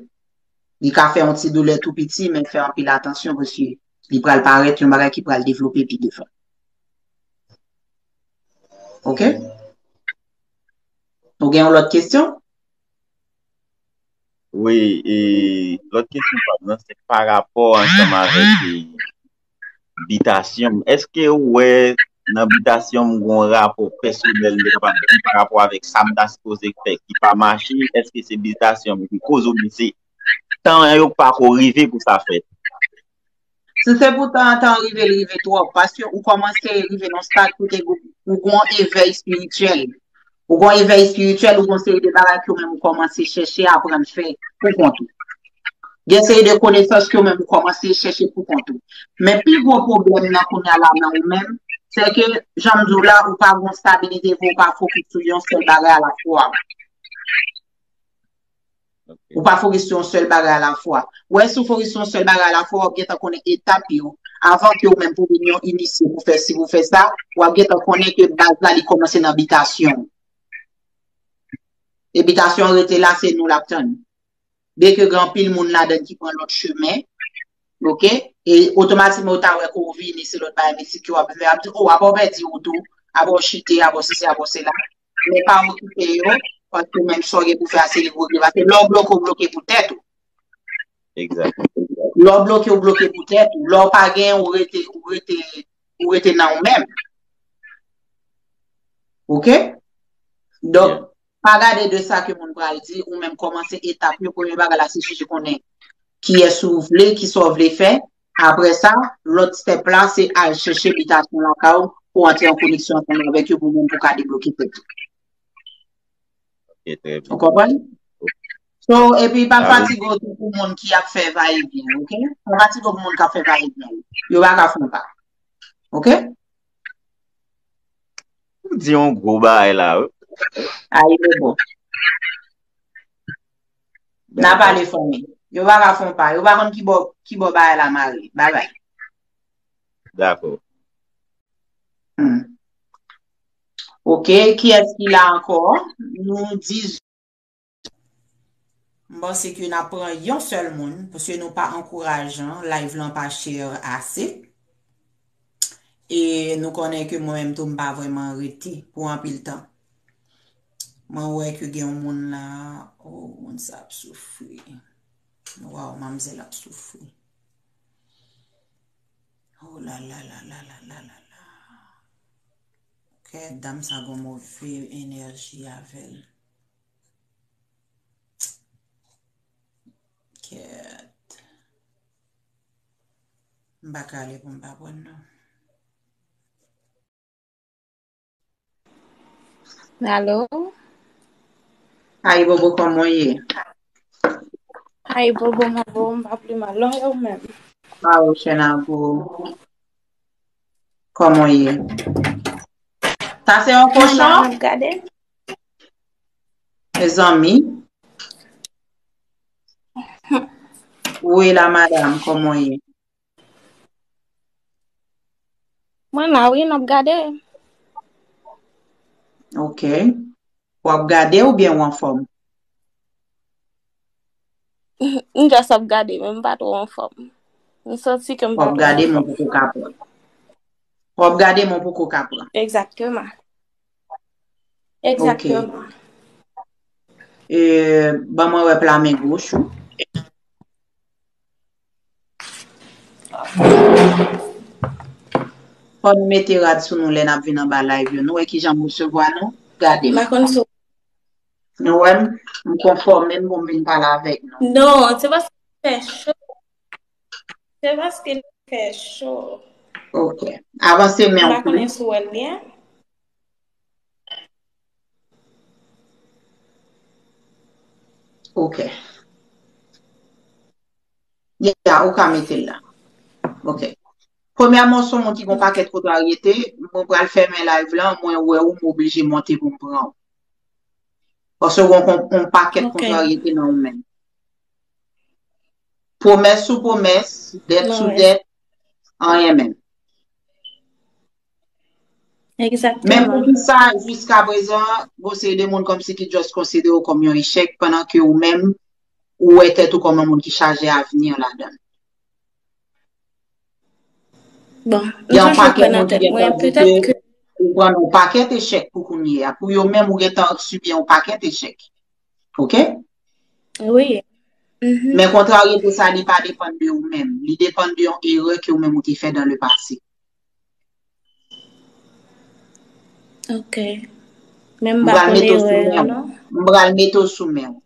Li ka fè yon ti doulè tou piti, men fè anpil atansyon, paske li pral parèt yon bagay ki pral devlope pi devan. Oke? Ou gen yon lòt kesyon? Wi, e lòt kesyon pa m nan, se pa rapò ansanm avèk e, bitasyon m. Èske ou wè nan bitasyon m gon rapò pèsonèl m te kapab di pa rapò avèk sa m ta sipoze fè ki pa mache? Èske se bitasyon m ki koz oubyen se tan an yo pako rive pou sa fèt? Si se pou tan an, tan an rive, li rive twòp. Paske ou kòmanse rive nan stad kote ou gon evè espirityèl. Ou gon evè espirityèl, ou gon seri de bagay ke ou menm ou kòmanse chèche aprann fè pou kont ou. Gen seri de konesans ke ou menm ou kòmanse chèche pou kont ou. Men pi gwo pwoblèm nan kounye a la nan ou menm, se ke, jan m di w la, ou pa gon stabilite vre, ou pa fokis sou yon sèl bagay alafwa. Ou pa fokis sou yon sèl bagay alafwa. Ou wè, si w fokis sou yon sèl bagay alafwa, w ap gentan konnen etap yo. Avan ke ou menm pou vin yon inisye pou fè si, pou fè sa, w ap gentan konnen ke baz la, li kòmanse nan bitasyon. E bitasyon rete la, se nou l ap tann. Byen ke gen anpil moun ladan ki pran lòt chemen, oke? E otomatikman, ou ta wè ke w vini, se lòt bagay mistik yo ap vin fè, ap di, o, apa w pèdi wout ou, apa w chite, apa w sesi, apa w sela. Men pa okipe yo, paske menm sa w gen pou fè a, se li pou regle. Paske lè w bloke, w bloke pou tèt ou. Egzak. Lè w bloke, w bloke pou tèt ou. Lè w pa gen, ou rete, ou rete, ou rete nan ou menm. Oke? Donk, pa gade de sa ke moun pral di, ou menm kòmanse etap yo. Premye bagay la, se chèche konnen kiyès ou vle, kisa w vle fè. Apre sa, lòt step la, se al chèche bitasyon lakay ou pou antre an koneksyon ansanm avèk yo pou moun pou ka debloke tèt ou. Ok, trè byen. Ou konprann? So, epi pa fatige w tou pou moun ki ap fè va e vyen, oke? Pa fatige w pou moun k ap fè va e vyen. Yo pa ka fè w pa. Oke? Ou di yon gwo bagay la, wi. Ayi, bobo. N a pale fanmi. Yo pa ka fè w pa. Yo pa konn ki bò, ki bò bagay la mare. Babay. Dakò. Hmm. Ok, kiyès ki la ankò? Nou di. M panse ke n ap pran yon sèl moun, paske nou pa ankourajan, live lan pa share ase. E nou konnen ke mwen menm tou, m pa vrèman rete pou anpil tan. Mwen wè ke gen yon moun la, oh, moun sa ap soufri. Waw, manmzèl ap soufri. Oh la la la la la la la la. Kèt, dam sa gon move enèji avè l. Kèt. M pa ka ale pou m pa pran non. Alo? Ayi bobo, kòman w ye? Ayi bobo, mwen bon, m pa pi mal. Lè w ye ou menm? Waw, chèn a gwo. Kòman w ye? Sa se yon kochon? Mwen la, m ap gade. Mezanmi. Wi la, madam, kòman w ye? Mwen la, wi, n ap gade. Ok. W ap gade oubyen w anfòm? M just ap gade, men m pa twò anfòm. M santi ke m W ap gade, men w poko ka pran. W ap gade, men w poko ka pran. Egzakteman. Egzakteman. E, ban mwen wè pla men goch ou. Fò nou mete rad sou nou lè n ap vin anba live yo. Nou wè kijan m resevwa nou? Gade m. M pa konn si w. Nou wè m? M konfòme m pou m vin pale avèk nou. Non, se paske fè cho. Se paske li fè cho. Ok. Avanse men w plis. M pa konnen si w wè l byen. Ok. Ya, ou ka mete l la. Ok. Premyèman, se yon moun ki gon pakèt kote w rete, mwen pral fèmen live lan, mwen wè ou, m oblije monte pou m pran w. Paske w gon yon pakèt kote w rete nan ou menm. Pwomès sou pwomès, dèt sou dèt, anyen menm. Men poukisa, jiskaprezan, gon seri de moun kòmsi ki just konsidere w kòm yon echèk, pandan ke ou menm, ou wè tèt ou kòm yon moun ki chaje avni ladan l. Bon, gen yon pakèt moun ki gen tandite ou pran yon pakèt echèk pou kounye a. Pou yo menm, ou gentan sibi yon pakèt echèk. Oke? Wi. Men kontraryete sa, li pa depann de ou menm. Li depann de yon erè ke ou menm ou te fè dans le passé. Ok. Men m pa konn erè a non. M pral mete w sou men w.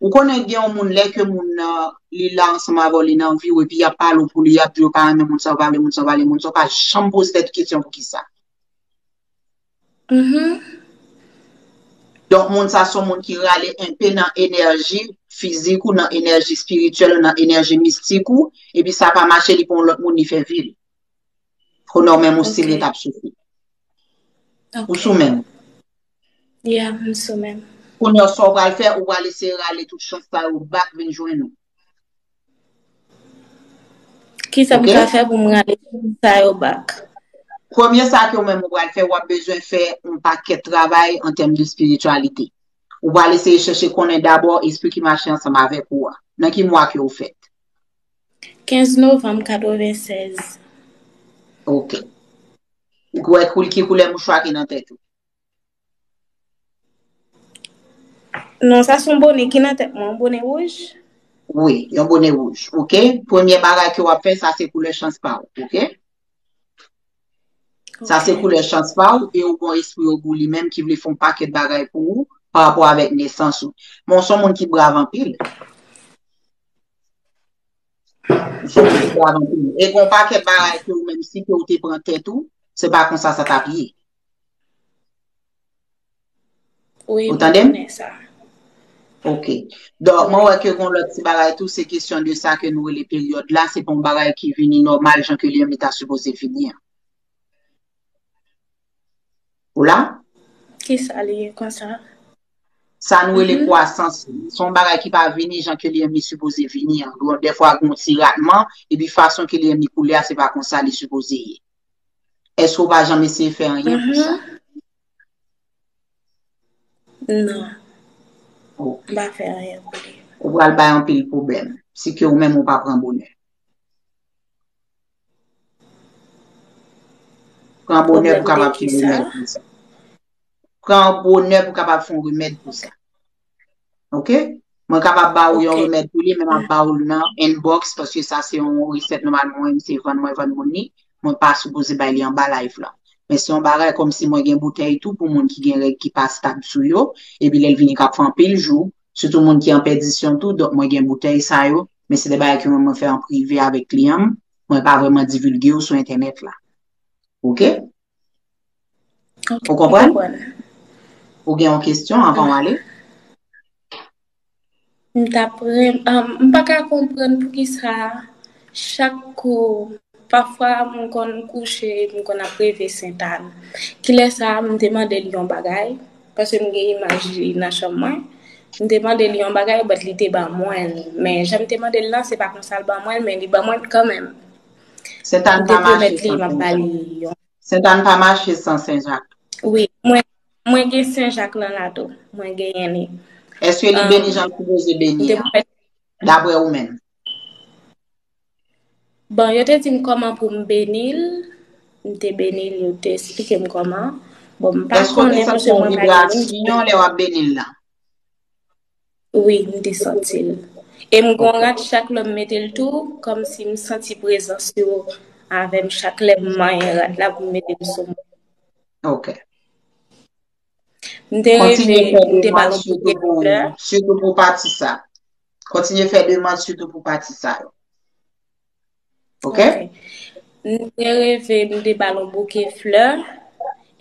Ou konnen gen yon moun, lè ke moun nan, li la ansanm avè w, li nan vi w, epi y ap pale w pou li, y ap di yo pa renmen moun sa, yo pa vle moun sa, yo pa vle moun sa, yo pa janm poze tèt ou kesyon poukisa. Donk, moun sa se yon moun ki rale enpe nan enèji fizik ou, nan enèji espirityèl ou, nan enèji mistik ou, epi sa pa mache, li pran yon lòt moun, li fè vi l. Kounye a ou menm ou still ret ap soufri. Ou sou men w. Yeah, m sou men m. Kounye a sa w pral fè, ou pral eseye rale tout chans sa yo back vin jwenn ou. Kisa m ka fè pou m rale chans sa yo back? Premye sa ke ou menm ou pral fè, w ap bezwen fè yon pakèt travay an tèm de espirityalite. Ou pral eseye chèche konnen dabò espri ki mache ansanm avèk ou a. Nan ki mwa ke ou fèt? Kenz novanm katrevennsèz. Ok. Ou wè ki koulè mouchwa ki nan tèt ou? Non, sa se yon bone ki nan tèt mwen, yon bone wouj. Wi, yon bone wouj. Ok? Premye bagay ke w ap fè, sa se koulè chans pa w. Ok? Sa se koulè chans pa w e ou gen yon espri ogou li menm ki vle fè yon pakèt bagay pou ou pa rapò avèk nesans ou. Men w se yon moun ki brav anpil. Ou se yon moun ki brav anpil. E gen yon pakèt bagay ke ou menm si ke ou te pran tèt ou, se pa konsa sa t ap ye. Ou tande m? Ok. Donk, mwen wè ke gen lòt ti bagay tou, se kesyon de sa ke nou rele peryòd la, se pa yon bagay ki vini nòmal jan ke li menm li ta sipoze vini an. Ou la? Kisa li ye konsa? Sa nou rele kwasans, se yon bagay ki pa vini jan ke li menm li sipoze vini an. Donk, dèfwa gen yon ti ratman, epi fason ke li menm li koule a, se pa konsa li sipoze ye. Èske ou pa janm eseye fè anyen pou sa? Non. M pa fè anyen pou li. Ou pral bay anpil pwoblèm. Si ke ou menm ou pa pran bonè. Pran bonè pou kapab fè yon remèd pou sa. Pran bonè pou kapab fè yon remèd pou sa. Ok? Mwen kapab ba ou yon remèd pou li, men m ap ba ou l nan inbox, paske sa se yon resèt nòmalman mwen menm se vann mwen vann moun li. Mwen pa sipoze bay li anba live la. Men se yon bagay kòmsi mwen gen boutèy tou pou moun ki gen règ ki pa stab sou yo, epi lè l vini k ap fè anpil jou, sitou moun ki an pèdisyon tou, donk mwen gen boutèy sa yo, men se de bagay ke mwen mwen fè an prive avèk kliyan m, mwen pa vrèman divilge yo sou entènèt la. Ok? Ou konprann? Ou gen yon kesyon anvan w ale? M t ap renmen, m pa ka konprann poukisa chak kou, pafwa m konn kouche, m konn ap reve Sentàn. Kilè sa a, m te mande l yon bagay, paske m gen imaj li nan chanm mwen. M te mande l yon bagay, but li te ban mwen l. Men jan m te mande l lan, se pa konsa l ban mwen l, men li ban mwen l kanmenm. Sentàn pa mache san Sen Jak. Sentàn pa mache san Sen Jak. Wi, mwen, mwen gen Sen Jak lan la tou. Mwen genyen li. Èske li beni jan l sipoze beni an? Daprè ou menm? Bon, yo te di m kòman pou m beni l. M te beni l, yo te esplike m kòman. Bon, m pa konnen paske mwen pa gen moun ki. Èske w te santi yon vibrasyon lè w ap beni l lan? Wi, m te santi l. E m gen yon rad chak lè m mete l tou, kòmsi m santi prezans yo avè m chak lè m manyen rad la pou m mete l sou mwen. Ok. M te reve, m te ba l yon bouke flè. Sitou pou pati sa. Kontinye fè demann sitou pou pati sa yo. Ok? M te reve, m te ba l yon bouke flè.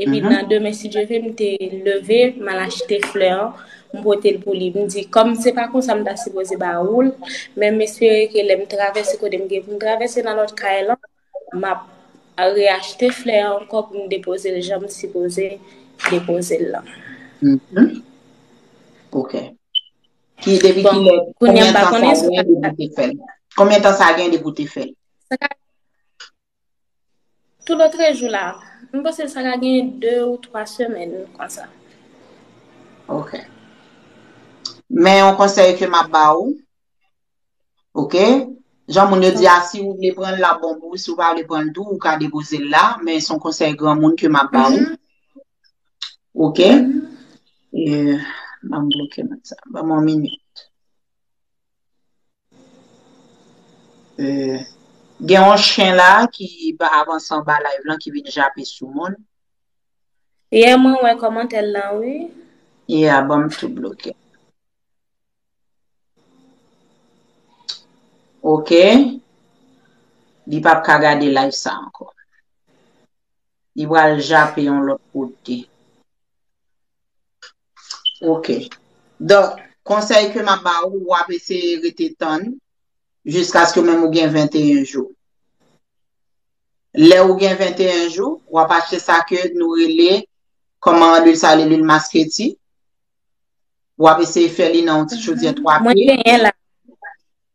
Epi nan demen, si Dye vle, m te leve, m al achte flè an, m pote l pou li. M di, kòm se pa konsa m ta sipoze ba ou l, men m espere ke lè m travèse kote m gen pou m travèse nan lòt kay lan, m ap reachte flè an ankò pou m depoze l jan m sipoze depoze l lan. Ok. Ki, depi kilè, konbyen tan sa gen depi w te fè l? Konbyen tan sa gen depi w te fè l? Tou lòtrejou la, m panse sa ka gen de ou twa semèn konsa. Ok. Men yon konsèy ke m ap ba ou, Ok? Jan moun yo di a, si ou vle pran l, l ap bon pou ou, si ou pa vle pran l tou, ou ka depoze l la, men se yon konsèy granmoun ke m ap ba ou. Ok? E, ban m bloke moun sa. Ban m yon minit. E, gen yon chen la ki pa avanse anba live lan ki vin jape sou moun. Yè mwen wè kòmantè l lan, wi. Yeah, ban m tou bloke. Ok. Li p ap ka gade live sa ankò. Li pral jape yon lòt kote. Ok. Donk, konsèy ke m ap ba ou, w ap eseye rete tann jiskaske menm ou gen venteyen jou. Lè ou gen venteyen jou, w ap achte sa ke nou rele, kòman lwil sa rele, lwil masketi. W ap eseye fè li nan yon ti chodyè twa pye. Mwen genyen la.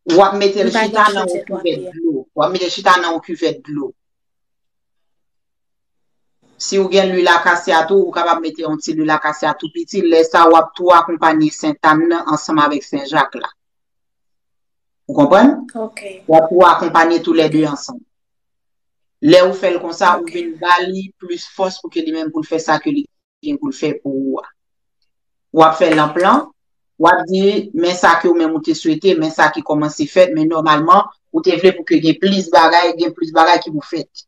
W ap mete l chita nan yon kivèt dlo. W ap mete l chita nan yon kivèt dlo. Si ou gen lwil akasya tou, ou kapab mete yon ti lwil akasya tou piti. Lè sa, w ap tou akonpanye sentann nan ansanm avèk senjak la. Ou konprann? Ok. W ap tou akonpanye toulède ansanm. Lè ou fè l konsa, ou vin ba li plis fòs pou ke li menm pou l fè sa ke li gen pou l fè pou ou a. W ap fè l an plan, w ap di, men sa ke ou menm ou te swete, men sa ki kòmanse fèt, men nòmalman, ou te vle pou ke gen plis bagay, gen plis bagay ki pou fèt.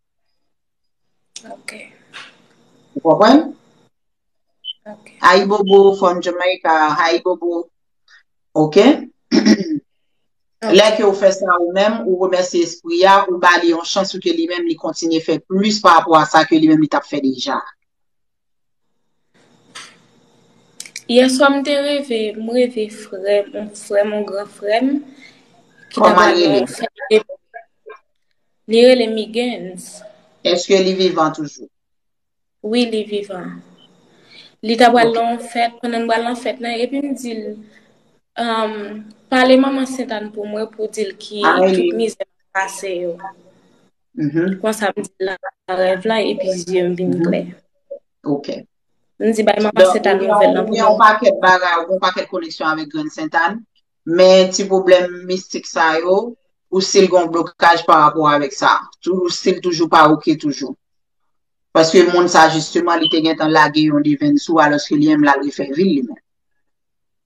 Ok. Ou konprann? Ok. Ayibobo from Jamaica, ayibobo. Ok? Lè ke ou fè sa ou menm, ou remèsye espri a, ou ba li yon chans pou ke li menm li kontinye fè plis pa rapò a sa ke li menm li t ap fè deja. Yè swa m te reve, m reve frè m, yon frè m, yon gran frè m, ki ta pral nan yon fèt de... Li rele Migens. Èske li vivan toujou? Wi, li vivan. Li ta pral nan yon fèt, pandan n pral nan fèt nan, epi m di l, um, pale manman Sentàn pou mwen, pou di l ki tout mizè m ap pase yo. Konsa m di l nan rèv la, epi zye m vin klè. Ok. M di bay manman Sentàn nouvèl lan pou mwen. Ou gen yon pakèt bagay, ou gen yon pakèt koneksyon avèk grenn Sentàn, men ti pwoblèm mistik sa yo, ou still gen yon blokaj pa rapò avèk sa. Ou still toujou pa ok toujou. Paske moun sa jisteman li te gentan lage yon devenn sou alòske li menm l al refè vi l li menm.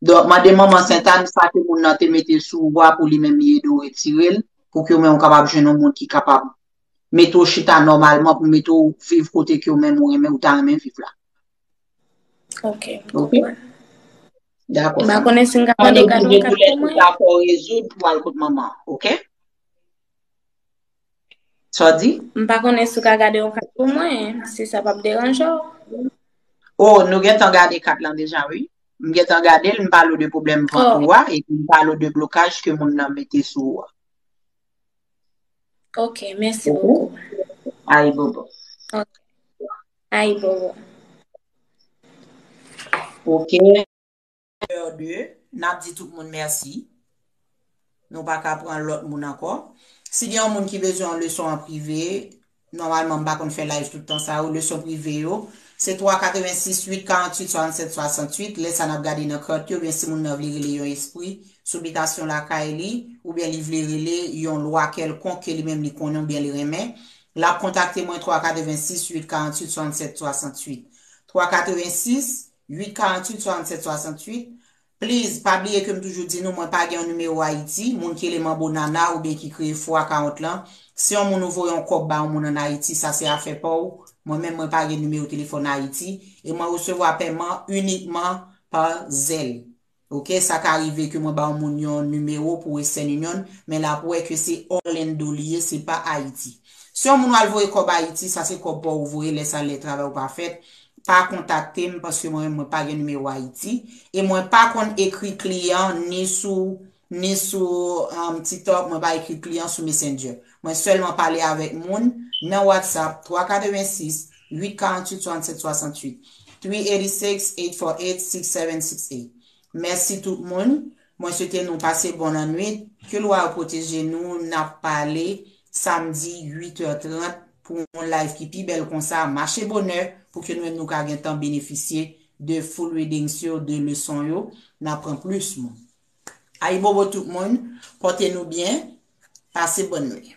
Donk mande manman Sentàn sa ke moun nan te mete sou ou a pou li menm li ede w retire l, pou ke ou menm ou kapab jwenn yon moun ki kapab mete w chita nòmalman, pou mete w viv kote ke ou menm ou renmen, ou ta renmen viv la. Ok, m konprann. Dakò. M pa konnen si m ka mande w gade yon kat pou mwen. Sa fò w rezoud pou al kot manman, ok? Sa w di? M pa konnen si w ka gade yon kat pou mwen, si sa p ap deranje w. Oh, nou gentan gade kat lan deja, wi. M gentan gade l, m pale w de pwoblèm vant ou a, epi m pale w de blokaj ke moun nan mete sou ou a. Ok, mèsi bokou. Ayibobo. Ok. Ayibobo. Ok. N ap di tout moun mèsi. Nou pa ka pran lòt moun ankò. Si gen yon moun ki bezwen yon leson an prive, nòmalman m pa konn fè live tout tan sa yo, leson prive yo, se twa katrevensis uit karantuit swasannsèt swasantuit, lè sa n ap gade nan kat yo, oubyen si moun nan vle rele yon espri sou bitasyon lakay li, oubyen li vle rele yon lwa kèlkonk ke li menm li konnen oubyen li renmen, l ap kontakte mwen twa katrevensis uit karantuit swasannsèt swasantuit. Twa katrevensis uit karantuit swasannsèt swasantuit. Please, pa bliye ke m toujou di nou, mwen pa gen yon nimewo Ayiti, moun ki rele Manbo Nana oubyen ki kreye fo akawont lan, si yon moun ou voye yon kòb ba yon moun ann Ayiti, sa se afè pa w. Mwen menm, mwen pa gen nimewo telefòn Ayiti, e mwen resevwa pèman inikman pa Zelle. Ok, sa ka rive ke mwen ba yon moun yon nimewo pou Western Union, men l ap wè ke se Orlando li ye, se pa Ayiti. Si yon moun w al voye kòb Ayiti, sa se kòb pa w ou voye, lè sa lè travay ou pa fèt, pa kontakte m paske mwen menm mwen pa gen nimewo Ayiti e mwen pa konn ekri kliyan ni sou ni sou um, TikTok, mwen pa ekri kliyan sou Messenger. Mwen sèlman pale avèk moun nan WhatsApp twa katrevensis uit karantuit swasannsèt swasantuit, three eighty six eight four eight six seven six eight. Mèsi tout moun. Mwen swete nou pase bon lannwit. Ke lwa yo pwoteje nou. N ap pale samdi uit è trant pou yon live ki pi bèl konsa. Mache bonè pou ke nou menm nou ka gentan benefisye de full readings yo, de leson yo. N ap pran plis moun. Ayibobo tout moun, pòte nou byen, pase bòn nwi.